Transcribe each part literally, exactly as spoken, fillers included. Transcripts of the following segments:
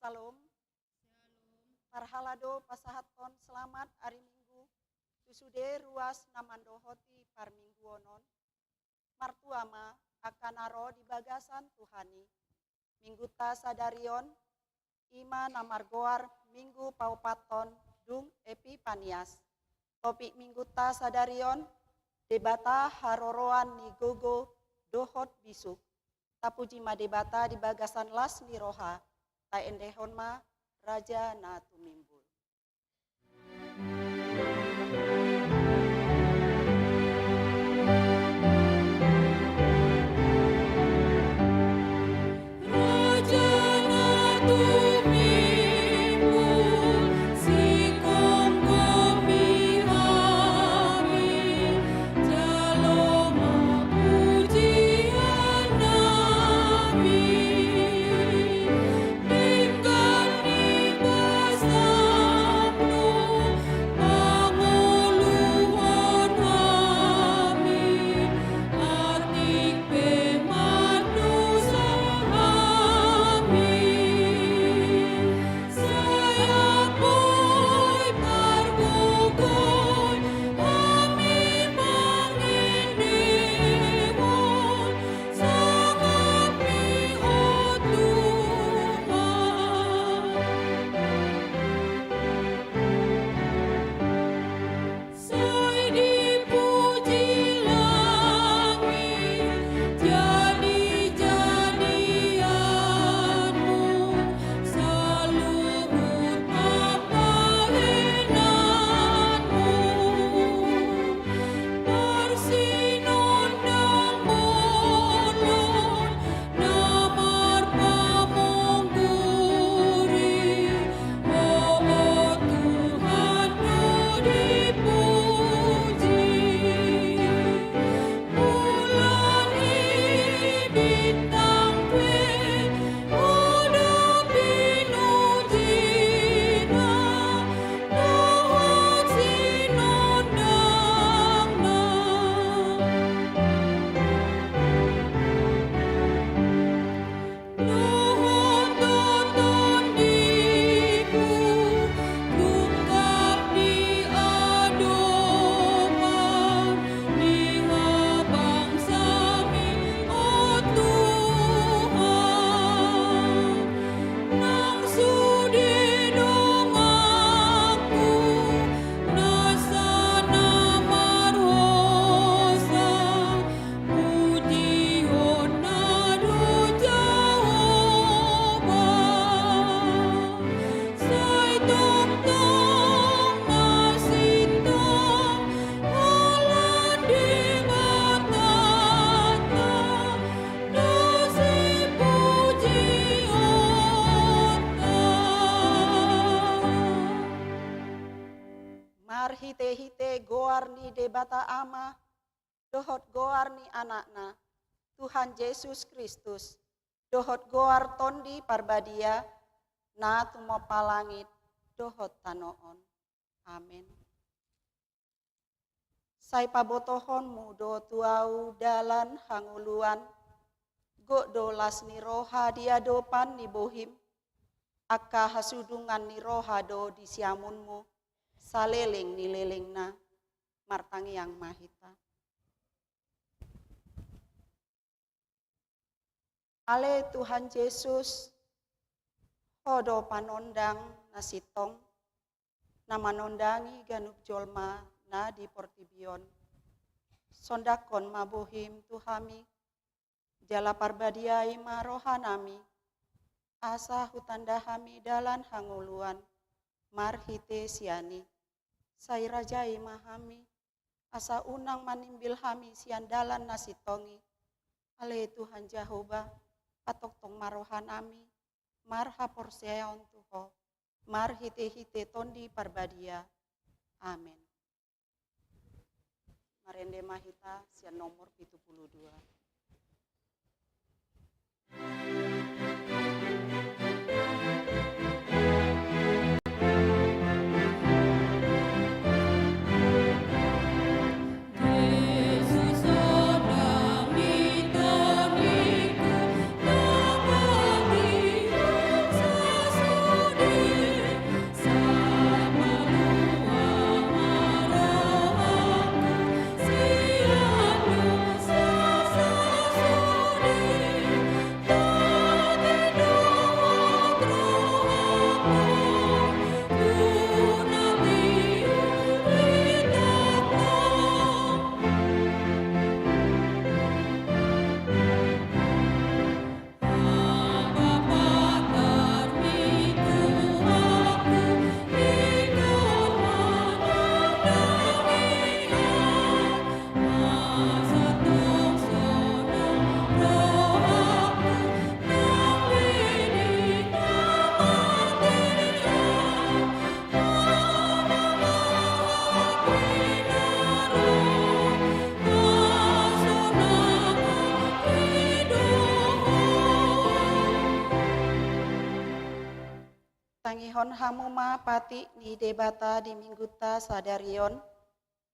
Syalom. Parhalado pasahathon selamat ari Minggu tu sude ruas na mandohoti parmingguon on. Martua ma angka na ro di bagasan Tuhan i. Mingguta sadari on, i ma na margoar Minggu paopathon dung Epipanias. Topik Mingguta sadari on, Debata haroroan ni gogo dohot bisuk. Tapuji ma Debata di bagasan las ni roha, taendehon ma Raja na tumimbul. Marhitehite goar ni Debata Ama, dohot goar ni Anakna, Tuhan Jesus Kristus, dohot goar Tondi Parbadia, na tumompa langit dohot tano on. Amen. Sai pabotohonmu do tu ahu dalan hangoluan, gok do las ni roha di adopan ni bohim, angka hasudungan ni roha do di siamunmu, saleleng ni lelengna. Martangiang ma hita. Ale Tuhan Jesus, Ho do panondang na sintong, na manondangi ganup jolma na di portibi on. Sondanghon ma bohim tu hami, jala parbadiai ma rohanami, asa hutanda hami dalan hangoluan marhite sian i. Sai rajai ma hami, asa unang manimbil hami sian dalan na sintong i. Ale Tuhan Jahowa, patongtong ma rohanami marhaporseaon tu Ho, marhitehite Tondi Parbadia. Amen. Marende ma hita sian nomor pitu pulu dua. Tangihon hamu ma patik ni Debata di Minggunta sadari on,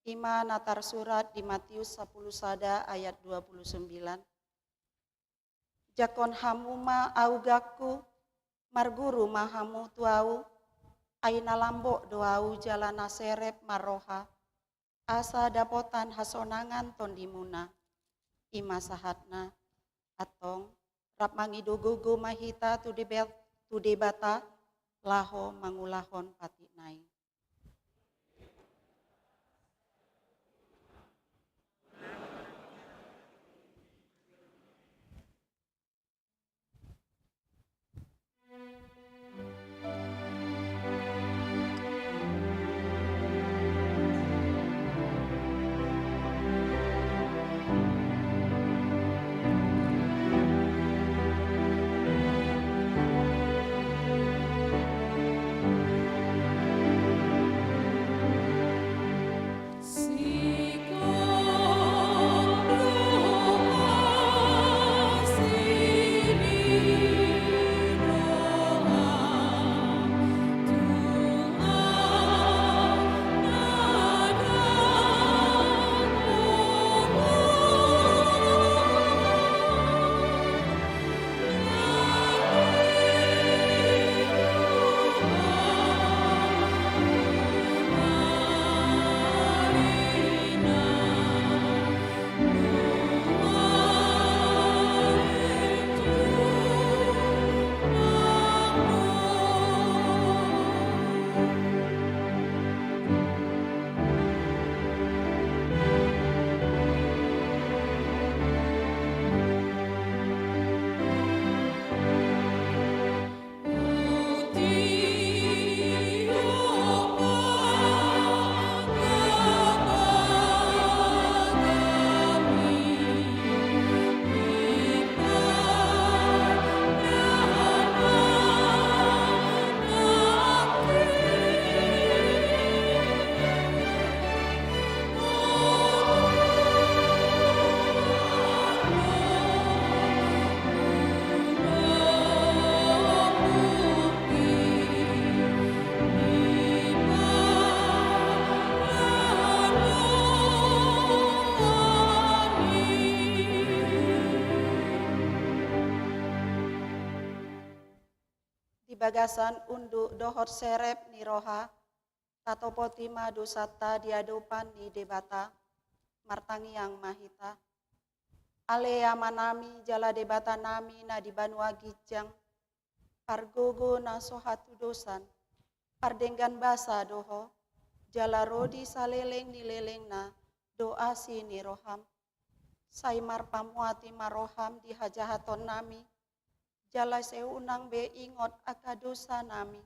i ma na tarsurat di Matius sampulu sada ayat dua pulu sembilan. Jangkon hamu ma augangku, marguru ma hamu tu ahu, ai na lambok do ahu jala na serep marroha, asa dapotan hasonangan tondimuna. I ma sahatna. Antong, rap mangido gogo ma hita tu Debe-, tu Debata, laho mangulahon patikna i. Di bagasan unduk dohot serep ni roha, tatopoti ma dosanta di adopan ni Debata, martangiang ma hita. Ale Amanami jala Debatanami na di banua ginjang, pargogo na so hatudosan, pardenggan basa do Ho, jala ro di saleleng ni lelengna do asi ni roham. Sai marpamuati ma roham di hajahatonnami, jala sai unang be ingot angka dosanami.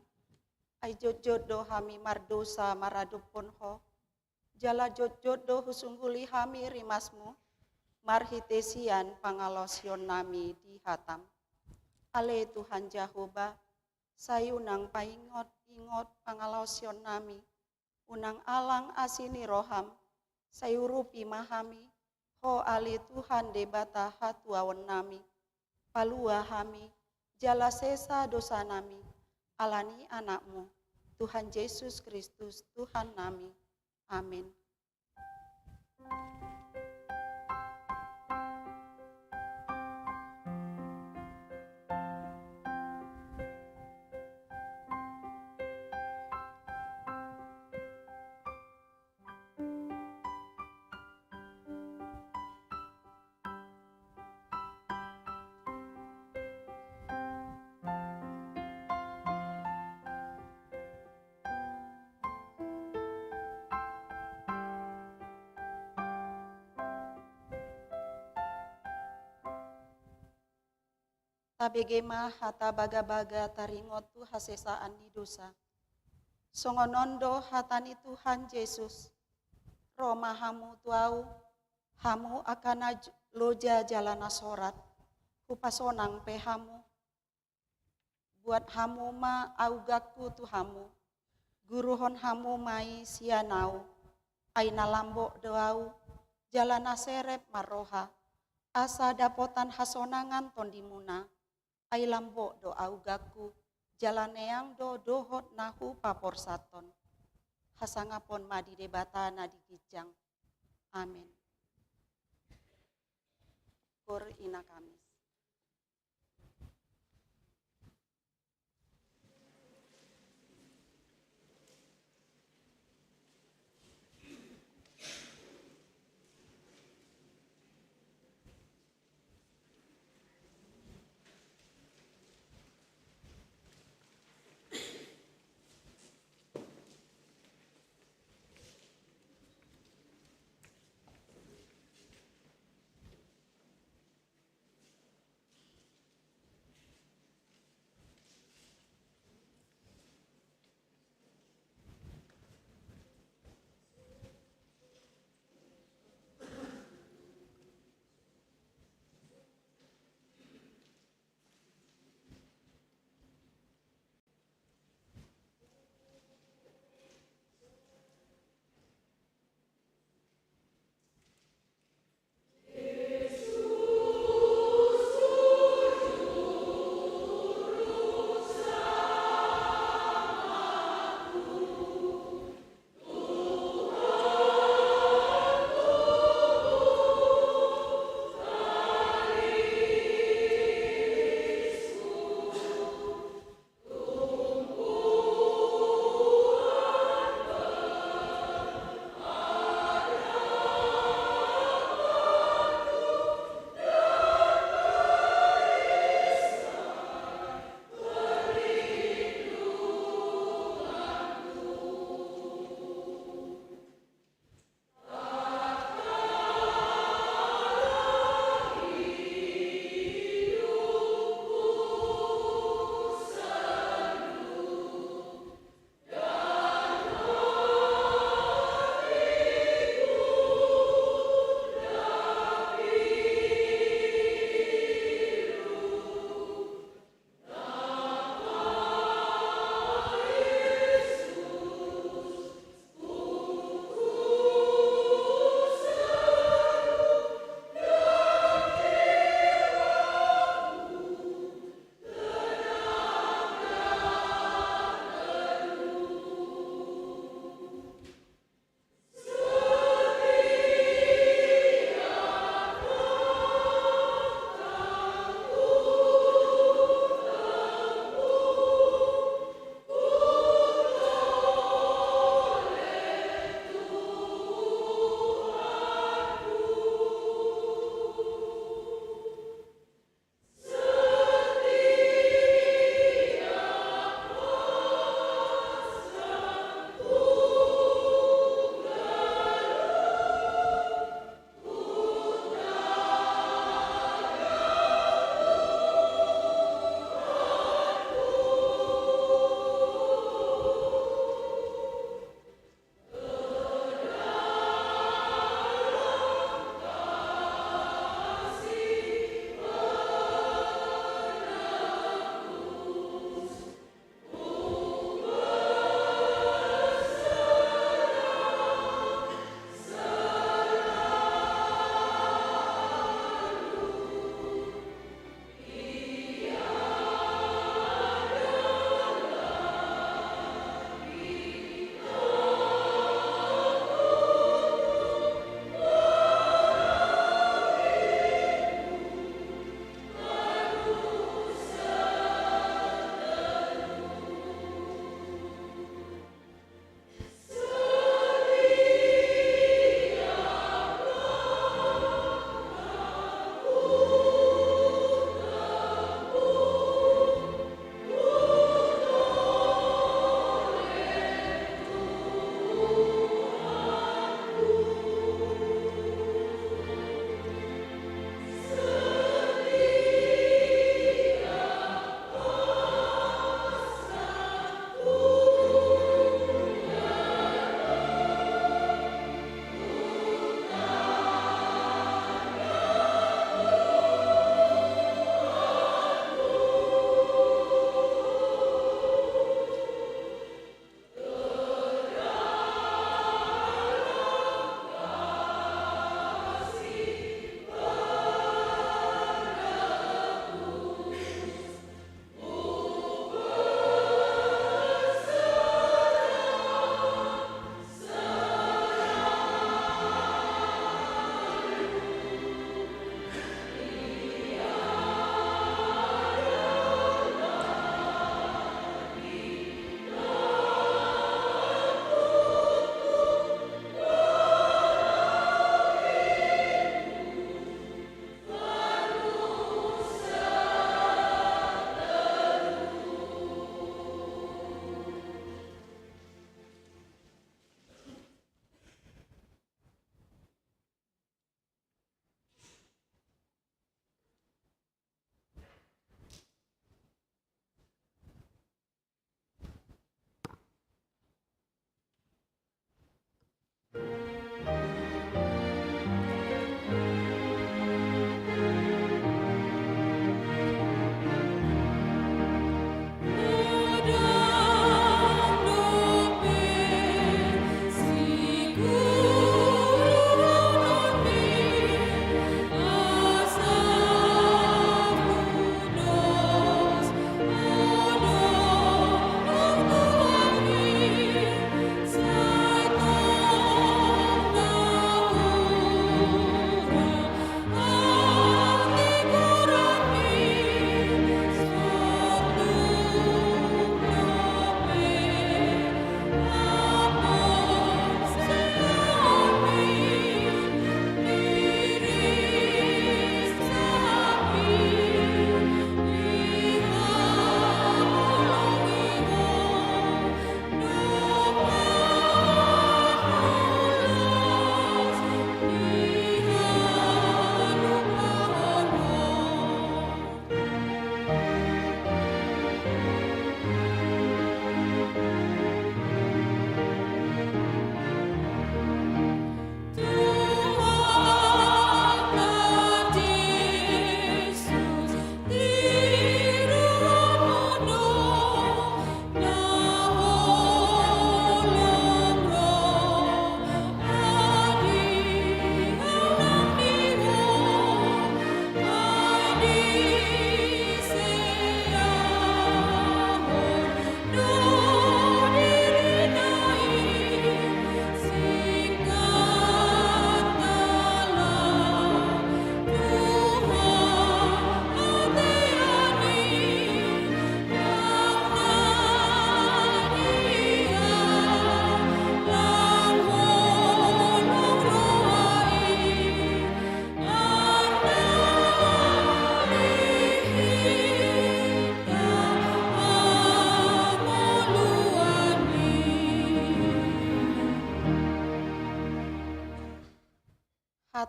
Ai jotjot do hami mardosa maradophon Ho, jala jotjot do husungguli hami rimasmu, marhite sian pangalaosionnami di hatam. Ale Tuhan Jahowa, sai unang paingot-ingot pangalaosionnami, unang alang asi ni roham, sai urupi ma hami, Ho ale Tuhan Debata hatuaonnami, palua hami, jala sesa dosanami, ala ni Anakmu, Tuhan Jesus Kristus, Tuhannami. Amen. Tabege ma hata bagabaga taringot tu hasesaan ni dosa. Songon on do hata ni Tuhan Jesus, ro ma hamu tu Ahu, hamu angka na j-, loja jala na sorat, hupasonang pe hamu. Buat hamu ma augangku tu hamu, guruhon hamu ma i sian Ahu, ai na lambok do Ahu, jala na serep marroha, asa dapotan hasonangan tondimuna. Ai lambok do augangku, Jala neang do dohot na hupaporsathon. Hasangapon ma di Debata na di ginjang. Amen. Kor ina Kamis.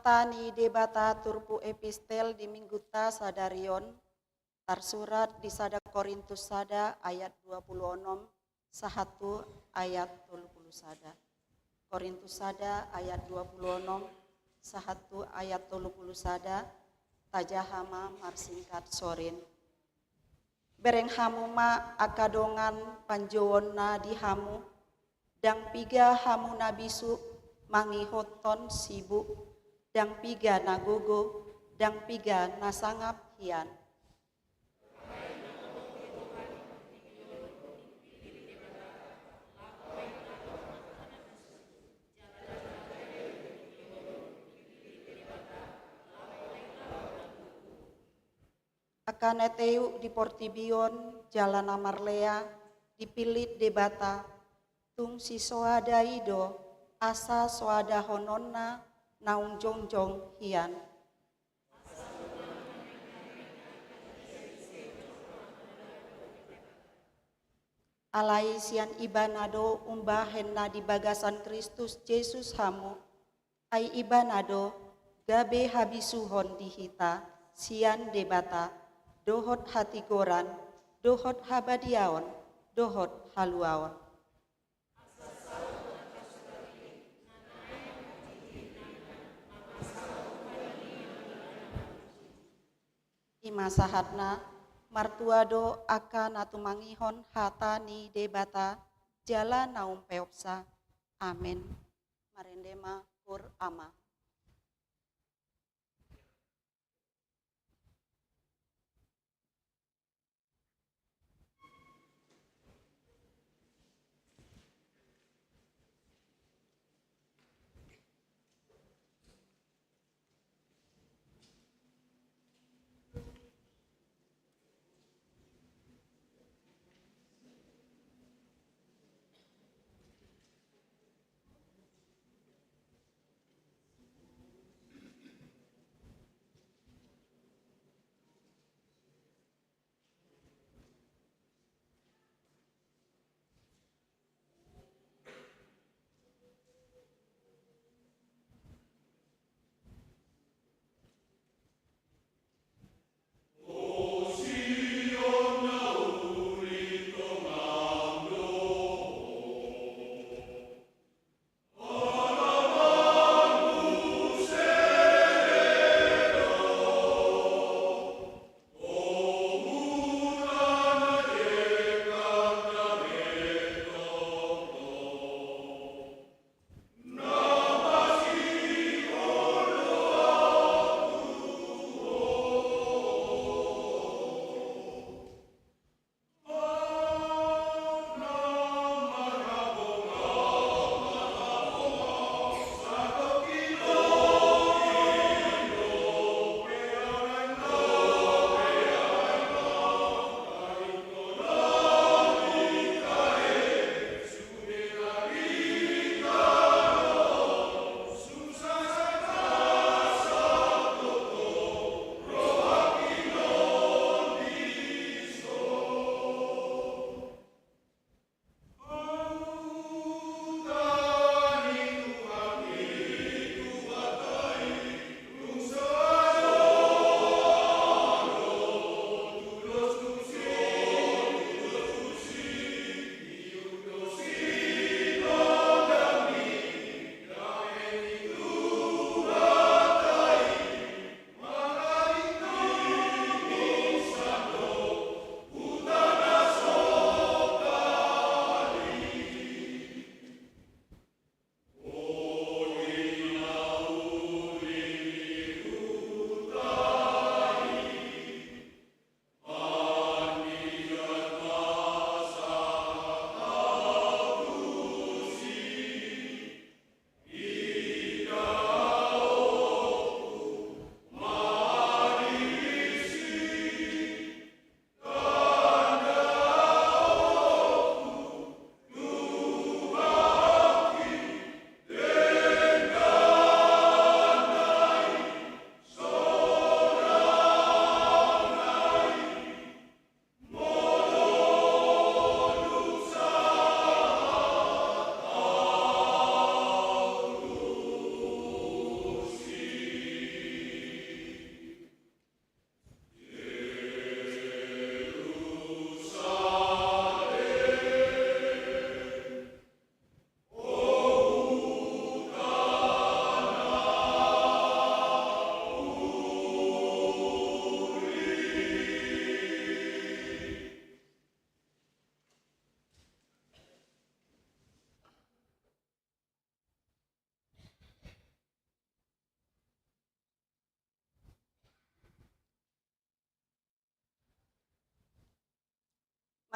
Hata ni Debata turpuk epistel di minggunta sadari on, tarsurat di sada Korintus sada ayat dua pulu onom sahat tu ayat tolu pulu sada. Korintus sada ayat dua pulu onom sahat tu ayat tolu pulu sada, tajaha ma marsingkat sorin. Bereng hamu ma angka dongan panjouonna di hamu, ndang piga hamu na bisuk mangihuthon sibuk, ndang piga na gogo, ndang piga na sangap hian. Angka na teu di portibi on jala na marlea dipillit Debata, tung sisoada i do asa soadahononna naung jongjong hian. Alai sian Ibana do umbahen na di bagasan Kristus Jesus hamu, ai Ibana do gabe habisuhon di hita sian Debata, dohot hatigoran, dohot habadiaon, dohot haluaon. I ma sahatna. Martua do angka na tumangihon hata ni Debata jala na umpeopsa. Amen. Marende ma hur Ama.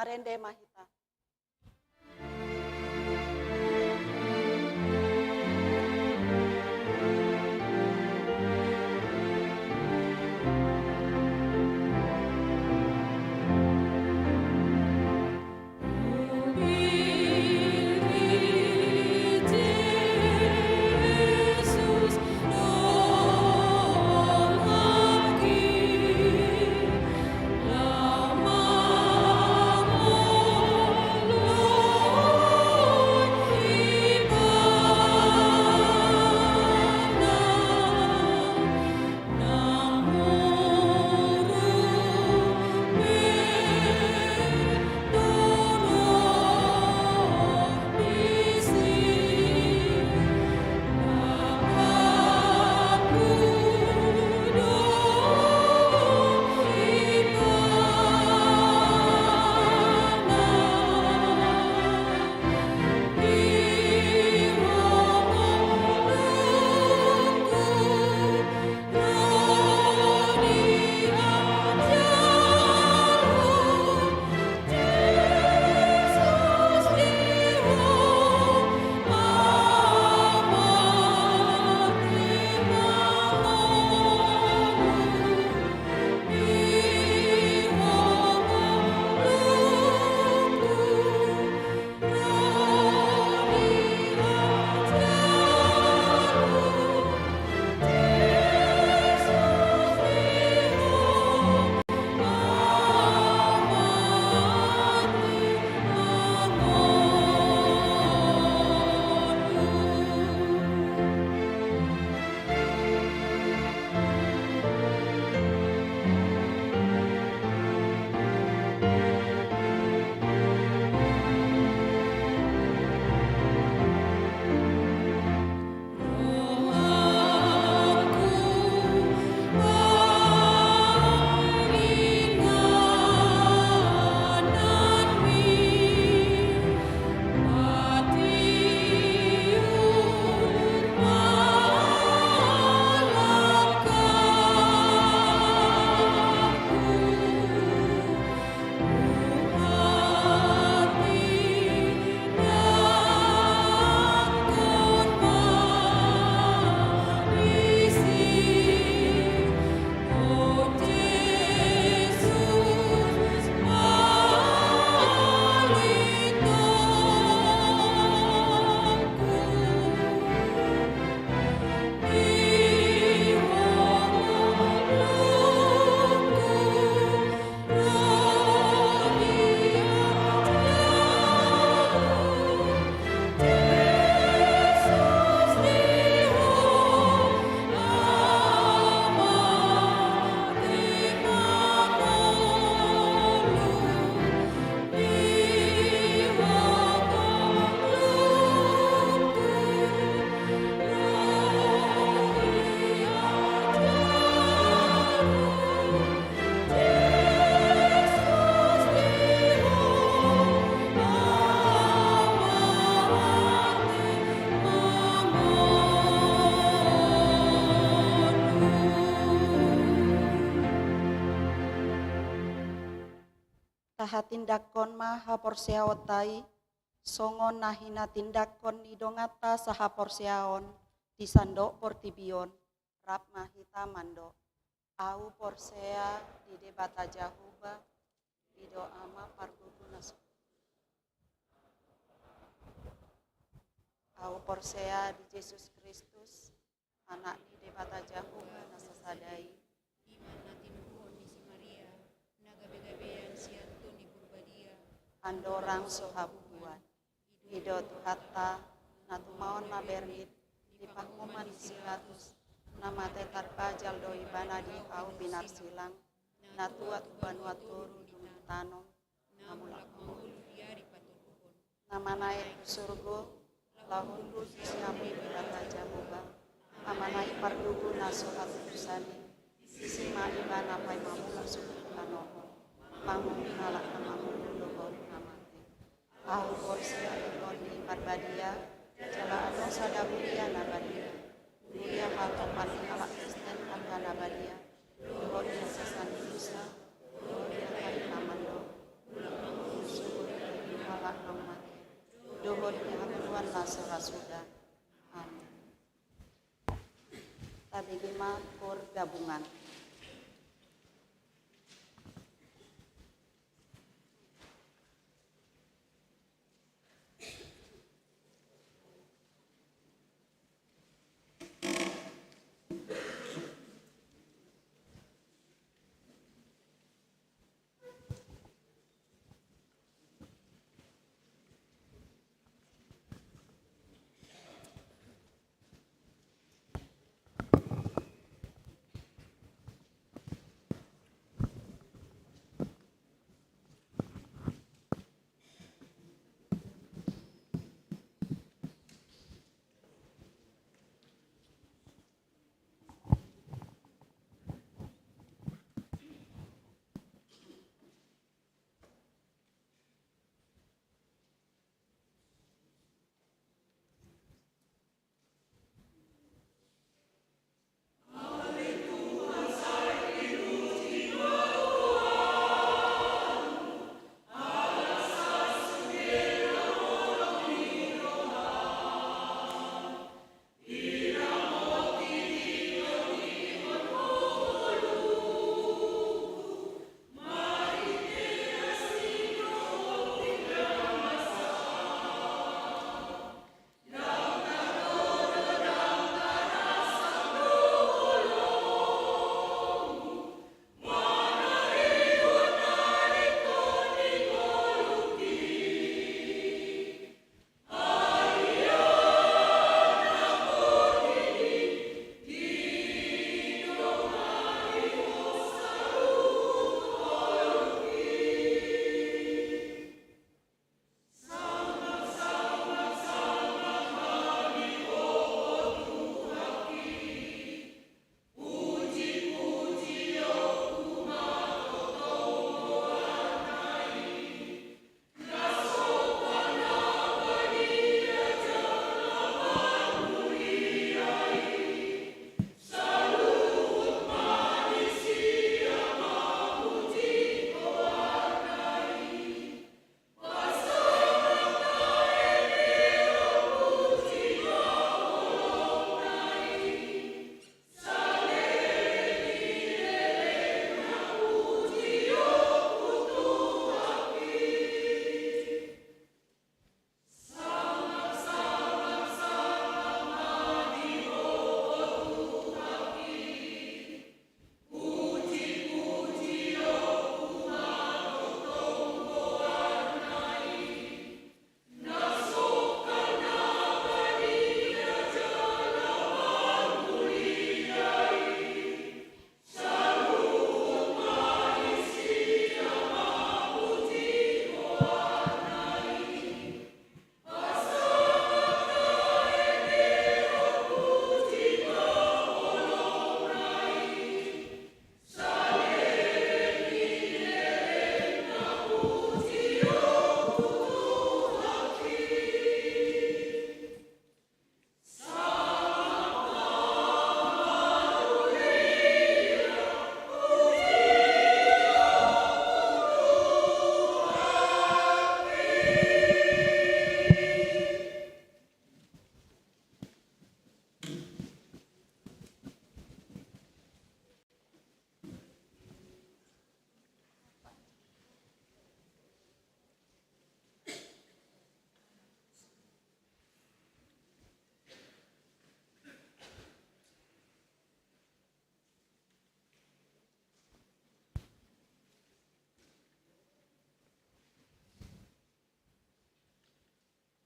Marende ma hita. Tahatindangkon ma haporseaonta i, songon na hinatindangkon ni donganta sahaporseaon di sandok portibi on. Rap ma hita mandok. Ahu porsea di Debata Jahowa, i do Ama pargogoi na so. Ahu porsea di Jesus Kristus, Anak ni Debata Jahowa na sasada i, i ma na tinubuhon ni si Maria, na gabegabean sian Tondi Porbadia, andorang so habubuhan. I do Tuhanta, na tumaon na berngit, di panguhuman ni si Pilatus, na mate tarbajal do ibana di hau pinarsilang, na tuat tu banua toru dung ditanom, na mulak mangolu di ari patoluhon. Na manaek tu surgo, laho hundul tu siamun ni Debata Jahowa, Amana i pargogoi na so hatutusan i, disi ma ibana paima mulak suhut tanoh on, manguhumi halak na mangolu dohot na mate. Ahu porsea di Tondi Parbadia, jala adong sada huria na badia, huria hatopan ni halak Kristen angka na badia, dohot di hasesaan ni dosa, dohot di angka hata na mandok, mulak mangolu Sora suda. Amin. Tabege ma koor gabungan.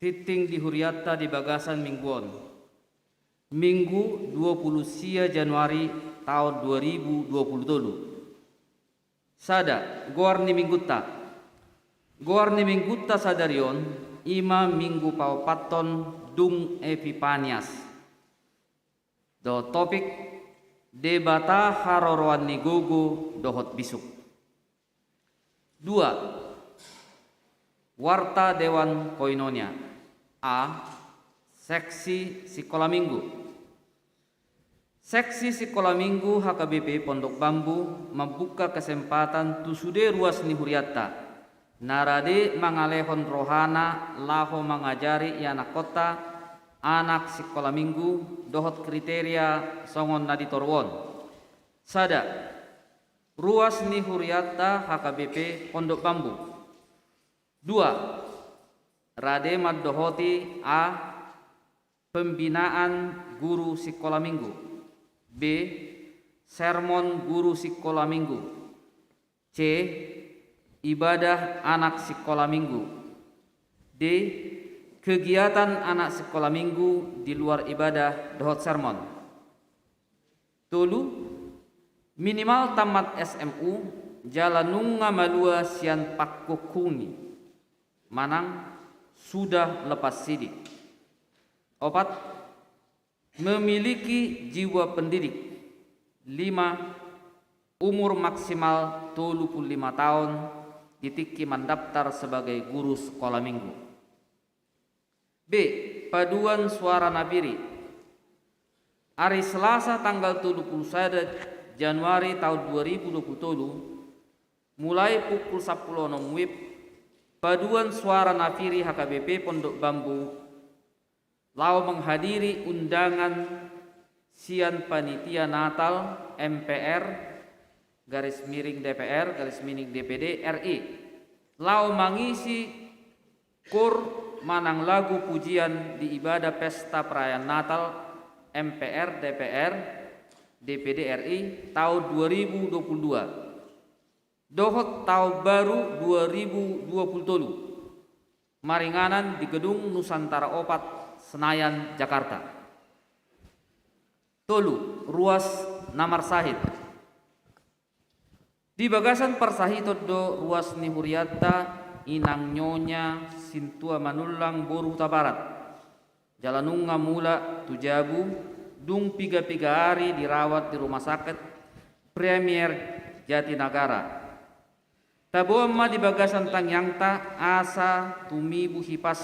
Tingting di hurianta di bagasan minggu on. Minggu dua puluh sia Januari taon dua ribu dua pulu tolu. Sada, goar ni minggunta. Goar ni minggunta sadari on, i ma minggu paopathon dung Epipanias. Dohot topik, Debata haroroan ni gogo dohot bisuk. Dua, warta Dewan Koinonia. A, seksi sikola minggu. Seksi sikola minggu H K B P Pondok Bambu mambuka kesempatan tu sude ruas ni hurianta. Na rade mangalehon rohana laho mangajari ianakhonta anak sikola minggu dohot kriteria songon na di toru on. Sada, ruas ni hurianta H K B P Pondok Bambu. Dua, rade mandohoti: A, pembinaan guru sikola minggu. B, sermon guru sikola minggu. C, ibadah anak sikola minggu. D, kegiatan anak sikola minggu di luar ibadah dohot sermon. Tolu, minimal tamat S M U jala nunga malua sian pangkunghungi manang sudah lepas sidik. Opat, memiliki jiwa pendidik. Lima, umur maksimal tolu pulu lima taon di tingki mandaftar sebagai guru sekolah minggu. B, paduan suara na piri. Ari Selasa tanggal tolu pulu sada Januari taon dua ribu dua pulu tolu, mulai pukul sampulu onom wib, paduan suara na piri H K B P Pondok Bambu laho menghadiri undangan sian panitia Natal M P R garis miring D P R garis miring D P D R I, laho mangisi kur manang lagu pujian di ibadah pesta perayaan Natal M P R D P R D P D R I taon dua ribu dua pulu dua dohot taon baru dua ribu dua pulu tolu, maringanan di Gedung Nusantara Opat, Senayan, Jakarta. Tolu, ruas na marsahit. Di bagasan parsahiton do ruas ni hurianta Inang Nyonya Sintua Manullang boru Hutabarat, jala nunga mulak tu jabu, dung piga-piga ari dirawat di rumah sakit Premier Jatinagara. Taboan ma di bagasan tangiangta asa tumibu hipas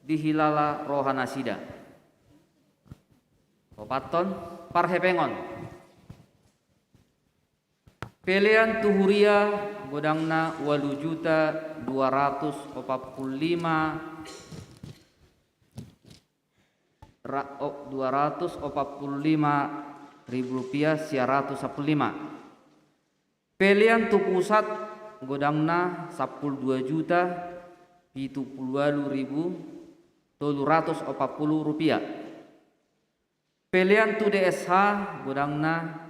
dihilala roha nasida. Opathon, parhepengon. Pelean tu huria godangna ualu juta dua ratus opat pulu lima ra-, o-, dua ratus opat pulu lima ribu rupiah sia ratus sampulu lima. Pelean tu pusat godangna sampulu dua juta pitu pulu ualu ribu tolu ratus opat pulu rupiah. Pelean tu D S H godangna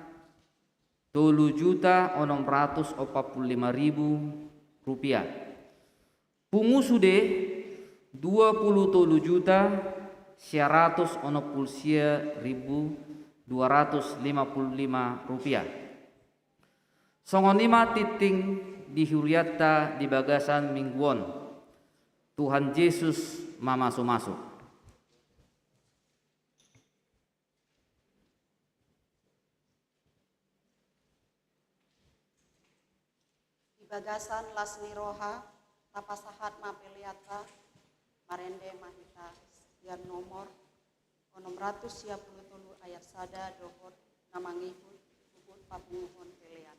tolu juta onom ratus opat pulu lima ribu rupiah. Pungu sude dua pulu tolu juta sia ratus onom pulu sia ribu dua ratus lima pulu lima rupiah. Songon i ma tingting di hurianta di bagasan minggu on. Tuhan Jesus mamasumasu. Di bagasan las ni roha, tapasahat ma peleanta, marende ma hita sian nomor onom ratus sia pulu tolu ayat sada dohot na mangihut huhut papunguhon pelean.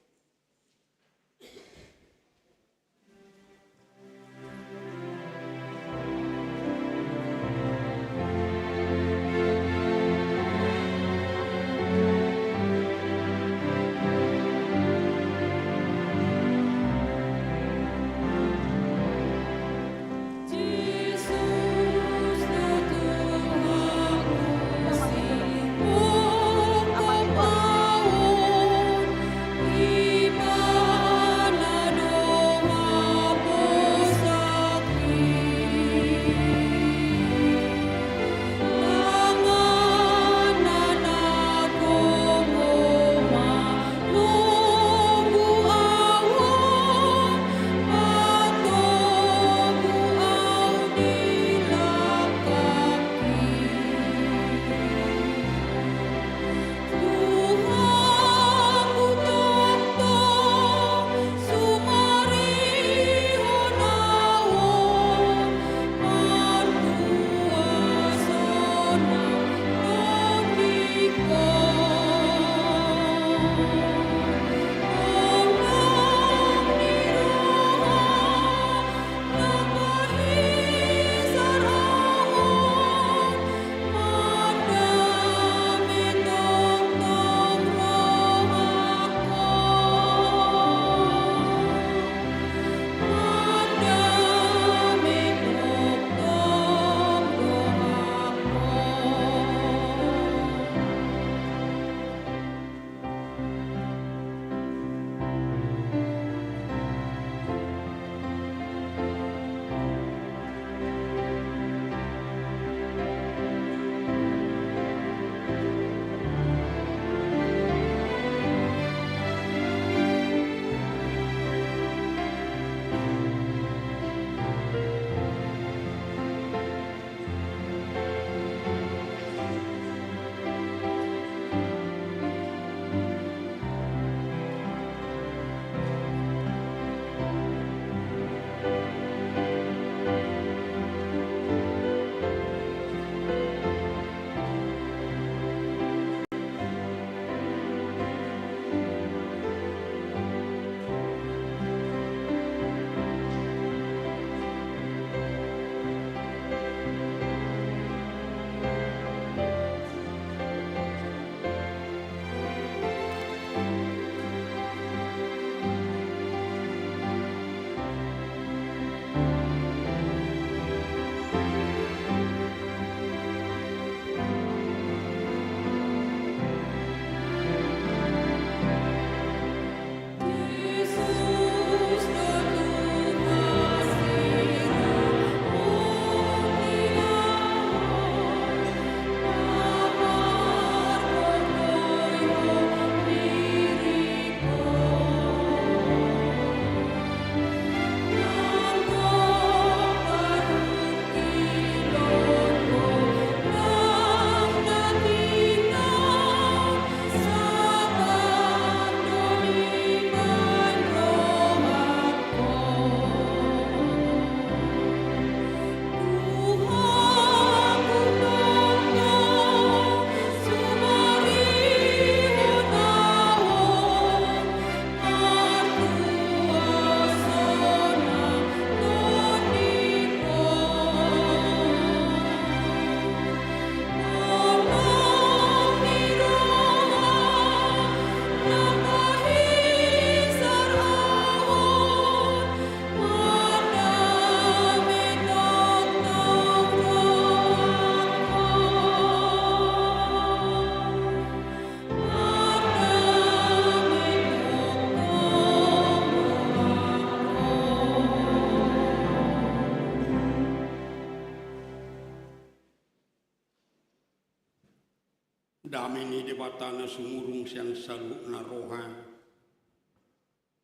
ni Debata na sumurung sian saluhutna roha,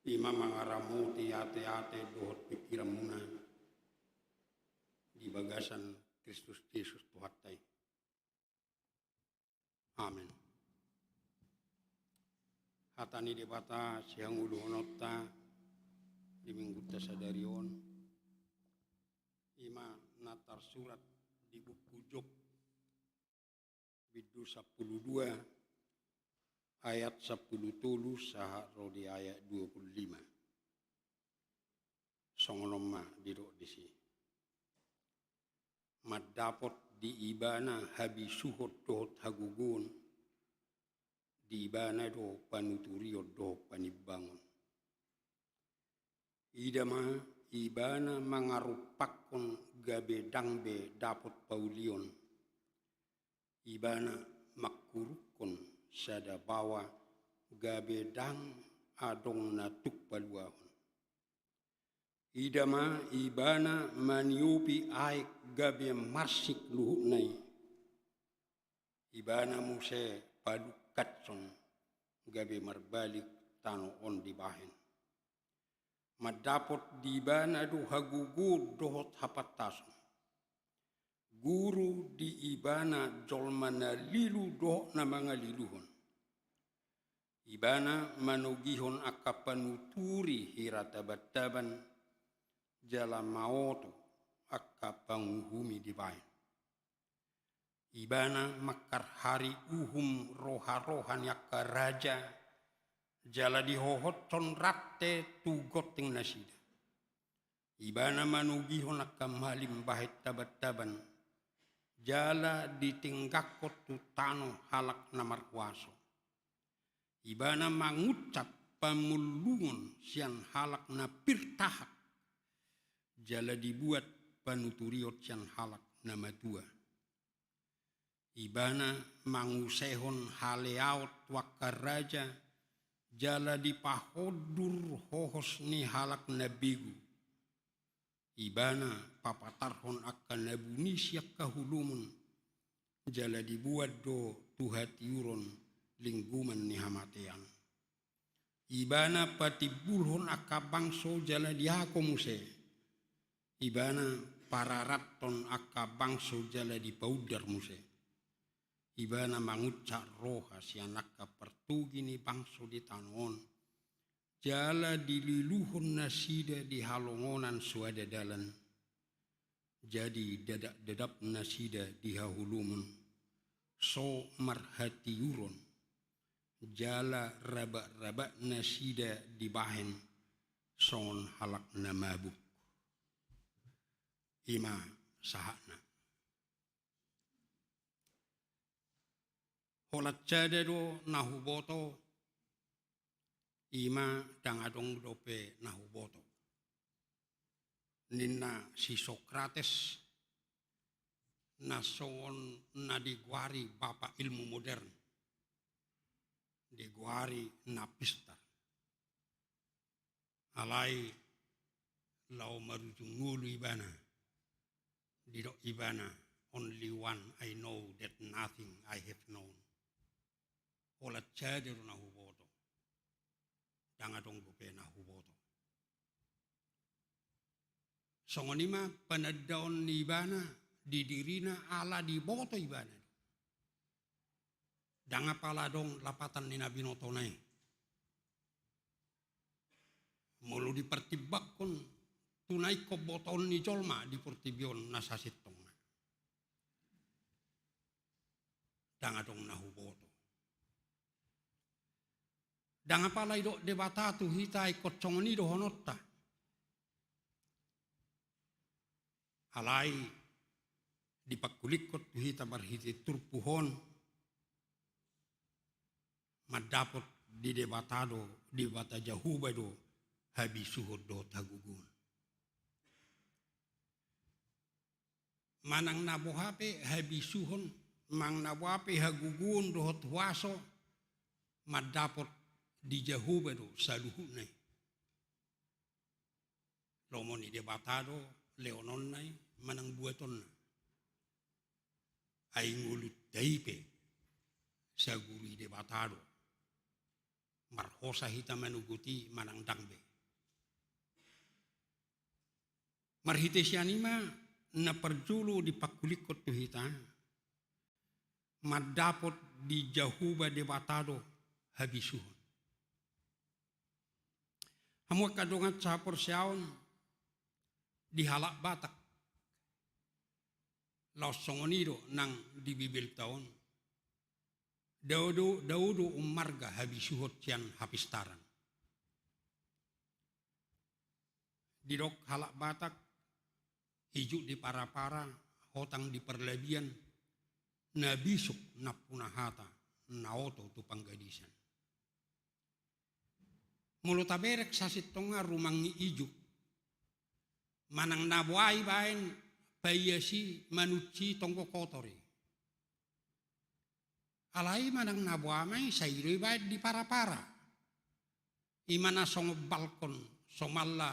i ma mangaramoti ateate dohot pingkiranmuna di bagasan Kristus Jesus Tuhanta i. Amen. Hata ni Debata sihangoluhononta di minggunta sadari on, i ma na tarsurat di buku Job, bindu sampulu dua, ayat sampulu tolu sahat ro di ayat dua pulu lima. Songon on ma didok disi: Mandapot di ibana habisuhon dohot hagogoon, di ibana do panuturion dohot panimbangon. Ida ma, ibana mangarumpakkon gabe ndang be dapot paulion. Ibana mangkurukkon sada baoa gabe ndang adong na tuk paluahon. Ida ma, ibana maniopi aek gabe marsik luhutna i. Ibana muse palungkatson gabe marbalik tano on dibahen. Mandapot di ibana do hagogoon dohot hapantason. Guru di ibana jolma na lilu dohot na mangaliluhon. Ibana manogihon angka panuturi hira tabantaban, jala maoto angka panguhumi dibahen. Ibana mangkarhari uhum roharoha ni angka raja, jala dihohothon rante tu gonting nasida. Ibana manogihon angka malim bahen tabantaban, jala ditinggakkon tu tano halak na marhuaso. Ibana mangunsat pamullungon sian halak na pir tahak, jala dibuat panuturion sian halak na matua. Ibana mangusehon haleaon tu angka raja, jala dipahondur hohos ni halak na begu. Ibana papatarhon angka na buni sian haholomon, jala dibuat do tu hatiuron linggoman ni hamatean. Ibana patimbulhon angka bangso jala diago muse. Ibana pararathon angka bangso jala dipaundar muse. Ibana mangunsat roha sian angka partogi ni bangso di tano on, jala dililuhon nasida di halongonan so ada dalan. Jadi dadapdadap nasida di haholomon so marhatiuron, jala rabakrabak nasida dibahen songon halak na mabuk. I ma sahatna. Holan sada do na huboto, i ma ndang adong dope na huboto, ninna si Sokrates, na songon na digoari bapa ilmu modern, digoari Napista. Alai laho marujung ngolu ibana, didok ibana, "Only one I know, that nothing I have known." Holan sada do na huboto, ndang adong dope na huboto. Songon i ma panandaon ni ibana di dirina ala diboto ibana. Ndang apala adong lapatan ni na binotona i. Molo dipartimbangkon tu na ingkon botoon ni jolma di portibi on na sasintongna, ndang adong na huboto. Ndang apala didok Debata tu hita ingkon songon i dohononta. Alai dipangkulinghon tu hita marhite turpuk on, mandapot di Debata do, Debata Jahowa do habisuhon dohot hagogoon. Manang na boha pe habisuhon, manang na boha pe hagogoon dohot huaso, mandapot di Jahowa do saluhutna i. Lomo ni Debata do lehononna i manang buatonna. Ai ngolunta i pe saguru ni Debata do. Marhosa hita manogot i manang ndang be. Marhite sian i ma na parjolo dipangkulinghon tu hita, mandapot di Jahowa Debata do habisuhon. Hamu angka dongan sahaporseaon, di halak Batak, laos songon i do nang di Bibelta on, dao do, dao do ummarga habisuhon sian hapistaran. Didok halak Batak, ijuk di parapara, hotang di parlabian, na bisuk nampuna hata, na oto tu panggadisan. Molo taberek sasintongna rumang ni ijuk, manang na boha ibaen paias i, manunsi tonggo kotor i. Alai manang na boha ma i, sai do ibaen di parapara. I ma na songon balkon, somalna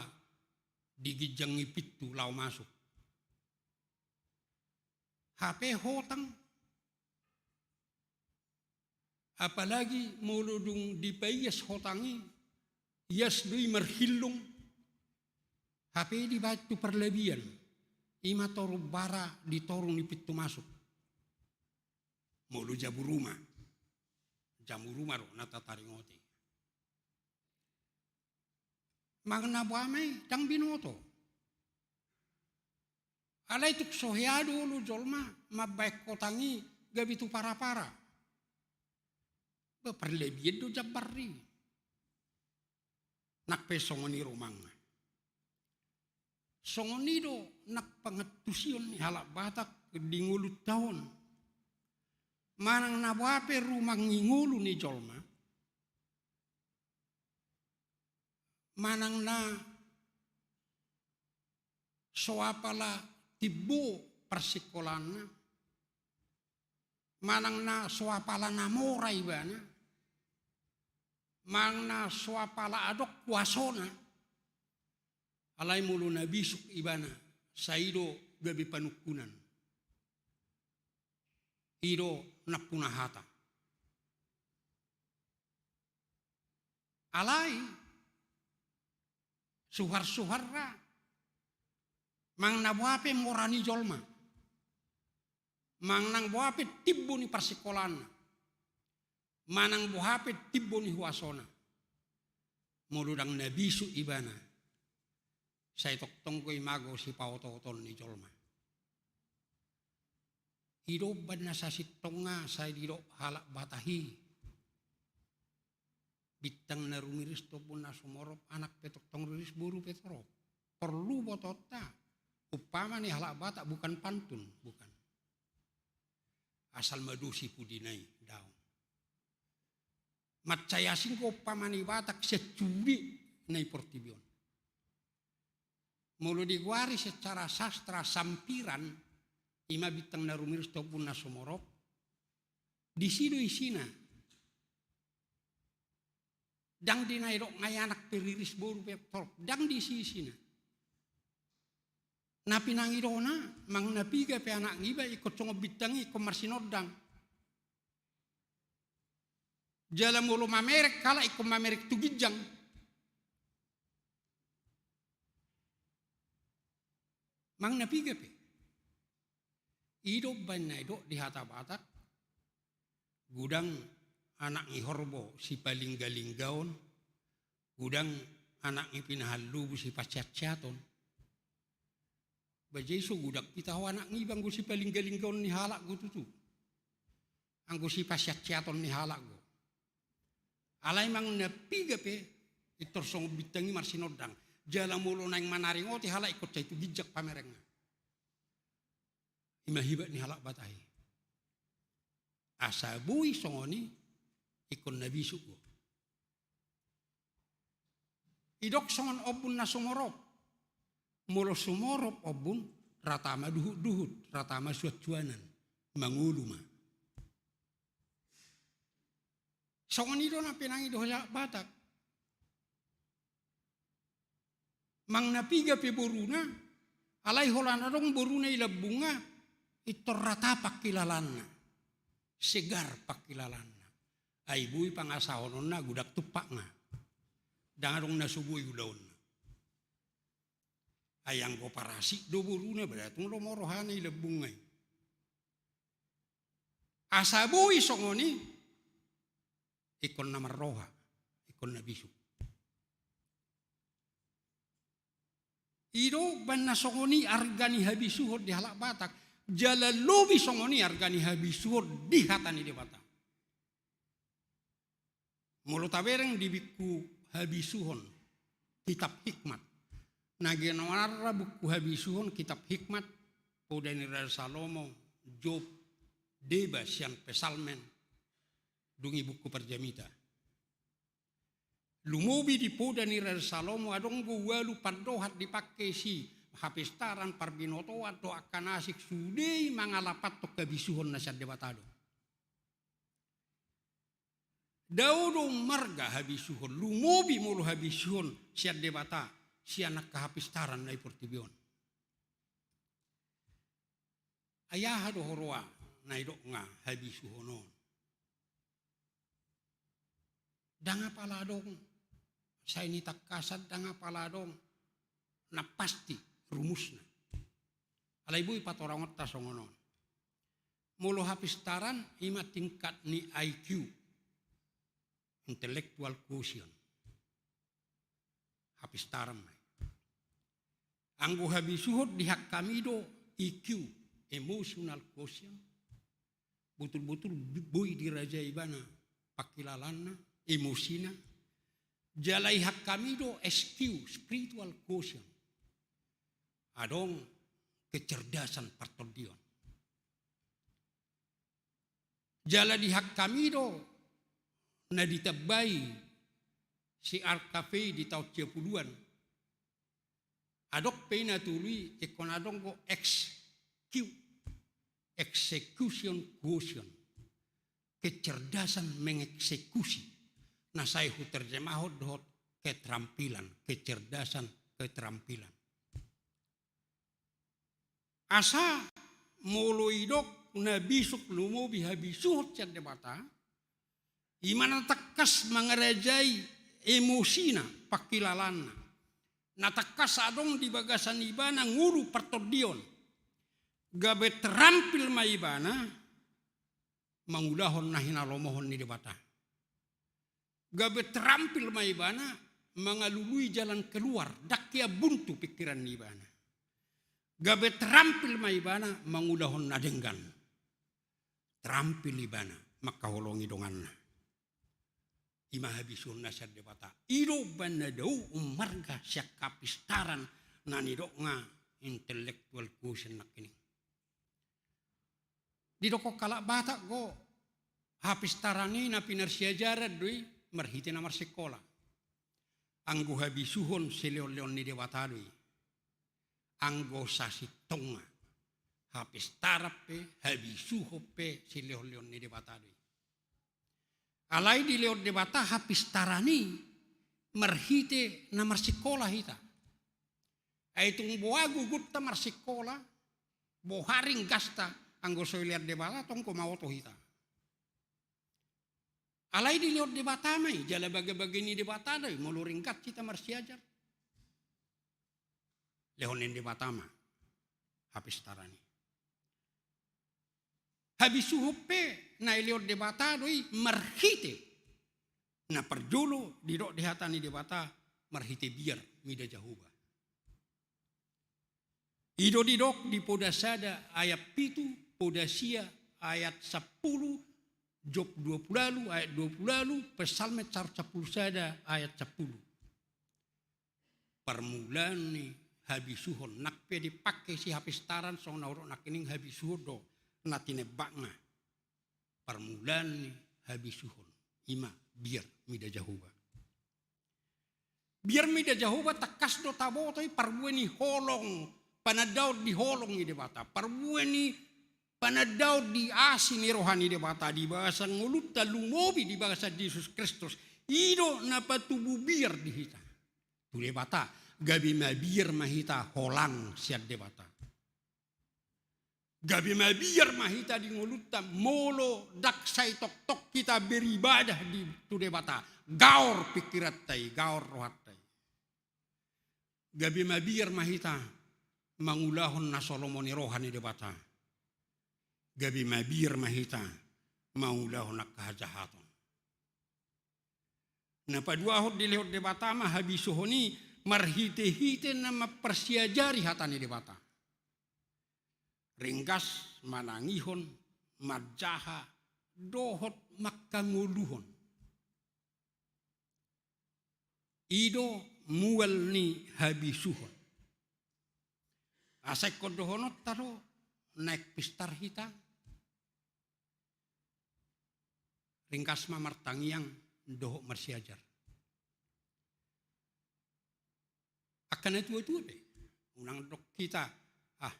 di ginjang ni pintu laho masuk. Hape hotang, apalagi molo dung dipaias hotang i, ias do i marhillung, hape dibaen tu parlabian, i ma toru bara di toru ni pintu masuk. Molo jabu ruma, jabu ruma do na tataringoti. Manang na boha ma i, ndang binoto. Alai tung so hea do olo jolma mambaen hotang i gabe tu parapara. Ba parlabian do jambar i. Nang pe songon i rumangna. Songon i do nang pangantusion ni halak Batak di ngolunta on. Manang na boha pe rumang ni ngolu ni jolma, manang na so apala timbo parsingkolanna, manang na so apala na mora ibana, manang na so apala adong kuasona, alai molo na bisuk ibana, sai do gabe panungkunan. I do nampuna hata. Alai suharsuharna, manang na boha pe mora ni jolma, manang na boha pe timbo ni parsingkolanna, manang boha pe timbo ni huasona, molo ndang na bisuk ibana, sai tongtong do i mago sipaotooton ni jolma. I do umbaen na sasintongna sai didok halak Batak i. Bintang na rumiris tu ombun na sumorop, anak pe tongtong riris, boru pe torop. Porlu botoonta. Umpama ni halak Batak, bukan pantun, bukan. Asal ma dosi pudina i, daong. Mansai asing do umpama ni Batak sian sude na i portibi on. Molo digoari secara sastra sampiran, i ma bintang na rumiris tu ombun na sumorop, disi do isina. Ndang di na didok ngai anak pe riris, boru pe torop, ndang disi isina. Na pinangidona, manang na piga pe anak niba ingkon songon bintang i ingkon marsinondang. Jala molo mamereng halak ingkon mamereng tu ginjang. Manang na piga pe. I do umbaen na didok di hata Batak, godang anak ni horbo sipalinggalinggaon, godang anak ni pinahan lobu sipaseatseaton. Ba jadi so godang hita ho anak niba anggo sipalinggalinggaon ni halak do tutu. Anggo sipaseatseaton ni halak do. Alai manang na piga pe, pintor songon bintang i marsinondang. Jala molo naeng manaringoti halak ingkon sai tu ginjang pamerengna. I ma hebat ni halak Batak i. Asa boi songon i, ingkon na bisuk do. Didok songon ombun na sumorop. Molo sumorop ombun, rata ma duhutduhut, rata ma suansuanan, mangolu ma. Songon i do na pinangido halak Batak. Manang na piga pe boruna, alai holan adong boruna i lambungna, pintor rata pangkilalaanna, segar pangkilalaanna. Ai boi pangasahononna godang tumpakna. Ndang adong na so boi ulaonna. Ai anggo parasik do boruna, berarti tung lomo rohana i lambung ai. Asa boi songon i, ingkon na marroha, ingkon na bisuk. I do umbahen na songon i arga ni habisuhon di halak Batak, jala lobi songon i arga ni habisuhon di hata ni Debata. Molo tabereng di buku habisuhon, kitab hikmat. Na ganuarna buku habisuhon, kitab hikmat, poda ni Raja Salomo, Job, deba sian Psalmen, dung i buku Parjamita. Lumobi di poda ni Raja Salomo adong do ualu pandohan dipangke si: hapistaran, parbinotoan dohot angka na asing, sude i mangalapathon habisuhon na sian Debata do. Dao do marga habisuhon, lumobi molo habisuhon sian Debata, sian angka hapistaran na i portibi on. Ai aha do huroha na nidokna habisuhon on? Ndang apala adong, sai ni tangkasan ndang apala adong na pasti rumusna. Alai boi patorangonta songon on. Molo hapistaran, i ma tingkat ni I Q, intellectual quotient. Hapistaran ma i. Anggo habisuhon di hami do E Q, emotional quotient. Botul-botul boi dirajai ibana pangkilalaanna, emosina. Jala di hami do S Q, spiritual quotient. Adong kecerdasan partondion. Jala di hami do na ditambai si Arcafé di taon siapuluan. Adong pe i na tolu i, ingkon adong do X Q, execution quotient, kecerdasan mengeksekusi. Na sai huterjemahon dohot keterampilan, kecerdasan keterampilan. Asa molo didok na bisuk lumobi habisuhon sian Debata, i ma na tangkas mangarajai emosina, pangkilalaanna. Na tangkas adong di bagasan ibana ngolu partondion. Gabe terampil ma ibana mangulahon na hinalomohon ni Debata. Gabe terampil ma ibana mangalului jalan keluar, ndang hea buntu pingkiran ni ibana. Gabe terampil ma ibana mangulahon na denggan. Terampil ibana mangkaholongi donganna. I ma habisuhon na sian Debata. I do umbahen na dao marga sian hapistaran na nidokna intellectual quotient nangkining. Didokkon halak Batak do, hapistaran i na pinarsiajaran do i marhite na marsikola. Anggo habisuhon silehon-lehon ni Debata do i. Anggo sasintongna, hapistaran pe, habisuhon pe silehon-lehon ni Debata do i. Alai dilehon Debata hapistaran i marhite na marsikola hita. Ai tung boha gugunta marsikola, boha ringgasta, anggo so dilehon Debata tong go maoto hita. Alai dilehon Debata ma i, jala bage-bage ni Debata do i, molo ringgas hita marsiajar. Lehon ni Debata ma hapistaran i. Habisuhon pe na dilehon Debata do i marhite. Na parjolo didok di hata ni Debata marhite biar mida Jahowa. I do didok di Poda sada ayat pitu, Poda sia ayat sampulu, Job dua pulu ualu ayat dua pulu ualu, Psalmen saratus sampulu sada ayat sampulu. Parmulaan ni habisuhon, nang pe dipangke si hapistaran songon na hudok nangkining habisuhon do na tinembakna. Parmulaan ni habisuhon, i ma biar mida Jahowa. Biar mida Jahowa tangkas do taboto i parbue ni holong, panandaon ni holong ni Debata, parbue ni panandaon ni asi ni roha ni Debata di bagasan ngolunta lumobi di bagasan Jesus Kristus. I do na patubu biar di hita tu Debata, gabe mabiar ma hita holang sian Debata. Gabe mabiar ma hita di ngolunta, molo ndang sai tongtong hita beribadah di, tu Debata. Gaor pingkiranta i, gaor rohanta i. Gabe mabiar ma hita mangulahon na so lomo ni roha ni Debata. Gabe mabiar ma hita mangulahon angka hajahaton. Na paduahon dilehon Debata ma habisuhon i marhitehite na mamparsiajari hata ni Debata. Ringgas manangihon, manjaha, dohot mangkangoluhon. I do mual ni habisuhon. Asa ingkon dohononta do naeng pistar hita, ringgas ma martangiang dohot marsiajar. Angka na tuatua pe, unang dok hita, ah,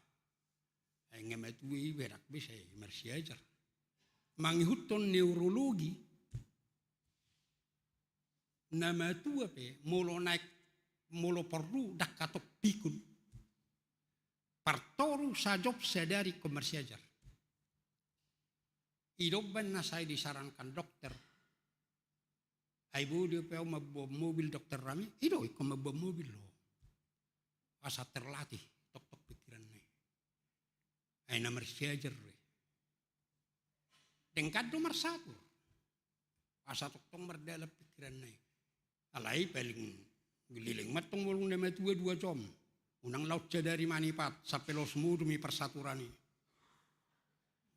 ai nga matua iba, ndang bisa i marsiajar. Mangihuthon neurologi, na matua pe molo naeng, molo porlu ndang hatop pikun. Partoru sajop sadari ingkon marsiajar. I do umbaen na sai disarankan dokter. Ai boi dope au mamboan mobil, dokter Rami? I do, ingkon mamboan mobil do. Asa terlatih tongtong pingkiranna i. Ai na marsiajar do i. Denggan do marsatur. Asa tongtong mardalan pingkiranna i. Alai paling leleng ma antong molo na matua dua jom. Unang laos sadari manipat, sampe los modom i parsaturan i.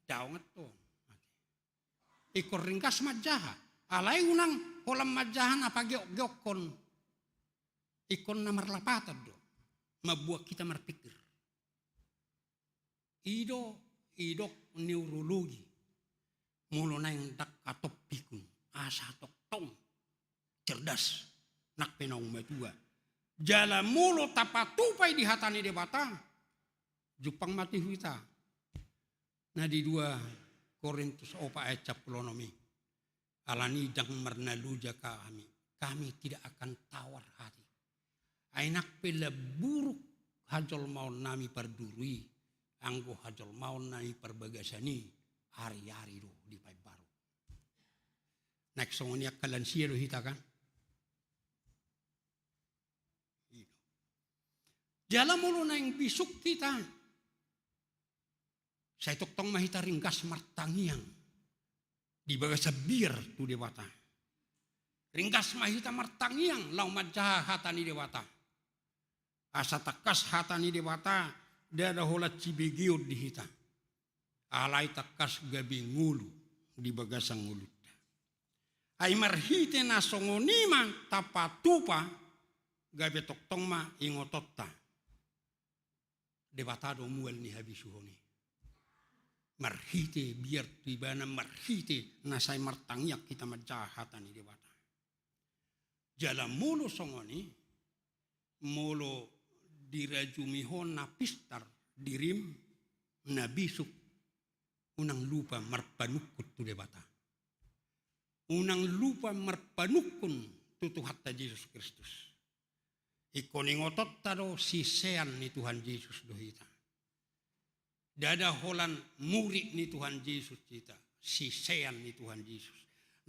Daong antong. Ingkon ringgas manjaha. Alai unang holan manjaha na pageokgeokhon. Ingkon na marlapatan do. Mamboan hita marpingkir. I do, i do neurologi. Molo naeng ndang hatop pikun, asa tongtong cerdas, nang pe naung matua. Jala molo tapatupa i di hata ni Debata, jumpang ma tu hita na di dua Korintus opat ayat sampulu onom i. Alani i ndang marnaloja hami, kami tidak akan tawar hati. Ai nang pe lam buruk hajolmaonnami parduru i, anggo hajolmaonnami parbagasan i, ari-ari do dipaimbaru. Naeng songon i angka lansia do hita kan? I do. Jala molo naeng bisuk hita, sai tongtong ma hita ringgas martangiang di bagasan biar tu Debata. Ringgas ma hita martangiang laho manjaha hata ni Debata. Asa tangkas hata ni Debata ndada holan sibegeon di hita. Alai tangkas gabe ngolu di bagasan ngolunta. Ai marhite na songon i ma tapatupa, gabe tongtong ma ingotonta. Debata do mual ni habisuhon i. Marhite biar tu ibana, marhite na sai martangiang hita manjaha hata ni Debata. Jala molo songon i, molo dirajumi ho na pistar dirim, na bisuk, unang lupa marpanungkun tu Debata. Unang lupa marpanungkun tu Tuhanta Jesus Kristus. Ingkon ingotonta do sisean ni Tuhan Jesus do hita. Ndada holan murid ni Tuhan Jesus hita, sisean ni Tuhan Jesus.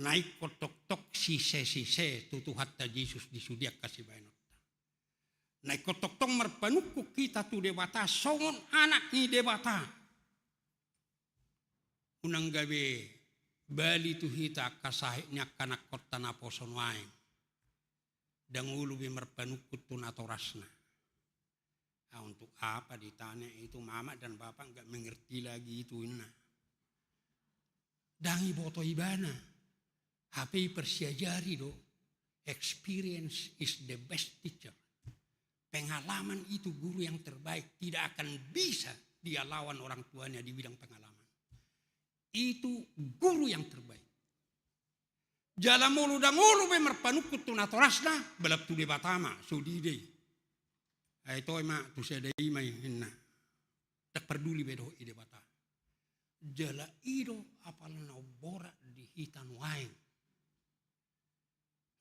Na ingkon tongtong sisesise tu Tuhanta Jesus di sude angka sibahenonta. Na ingkon tongtong marpanungkun hita tu Debata songon anak ni Debata. Unang gabe bali tu hita angka sahit ni angka anakkonta naposo nuaeng. Ndang olo be marpanungkun tu natorasna. Ah, untuk apa ditanya itu, mama dan bapak nggak mengerti lagi itu, inna. Ndang iboto ibana. Hape iparsiajari do. Experience is the best teacher. Pengalaman itu guru yang terbaik. Tidak akan bisa dia lawan orang tuanya di bidang pengalaman. Itu guru yang terbaik. Jala molo ndang olo be marpanungkun tu natorasna, balap tu Debata ma, so diida i. Ai toe ma tu sada i ma i, inna. Ndang parduli be dohot i Debata. Jala i do apala na umborat di hita nuaeng.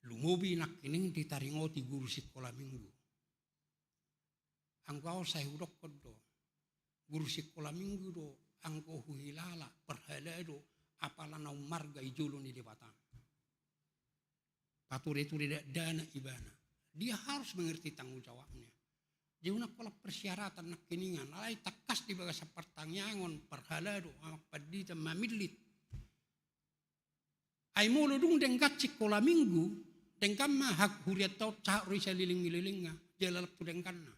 Lumobi nangkining ditaringoti guru sikola minggu. Anggo au sai hudokkon do, guru sikola minggu do anggo huhilala parhalado apala na ummarga i jolo ni Debata. Pature-ture dakdanak ibana. Dia harus mengerti tanggung jawabnya. Dia unang holan persyaratan nangkiningan, alai tangkas di bagasan partangiangon, parhalado, amang pandita mamillit. Ai molo dung denggan sikola minggu, denggan ma hak hurianta on sahat ro i saliling-lilinga, jala lampu dengganna.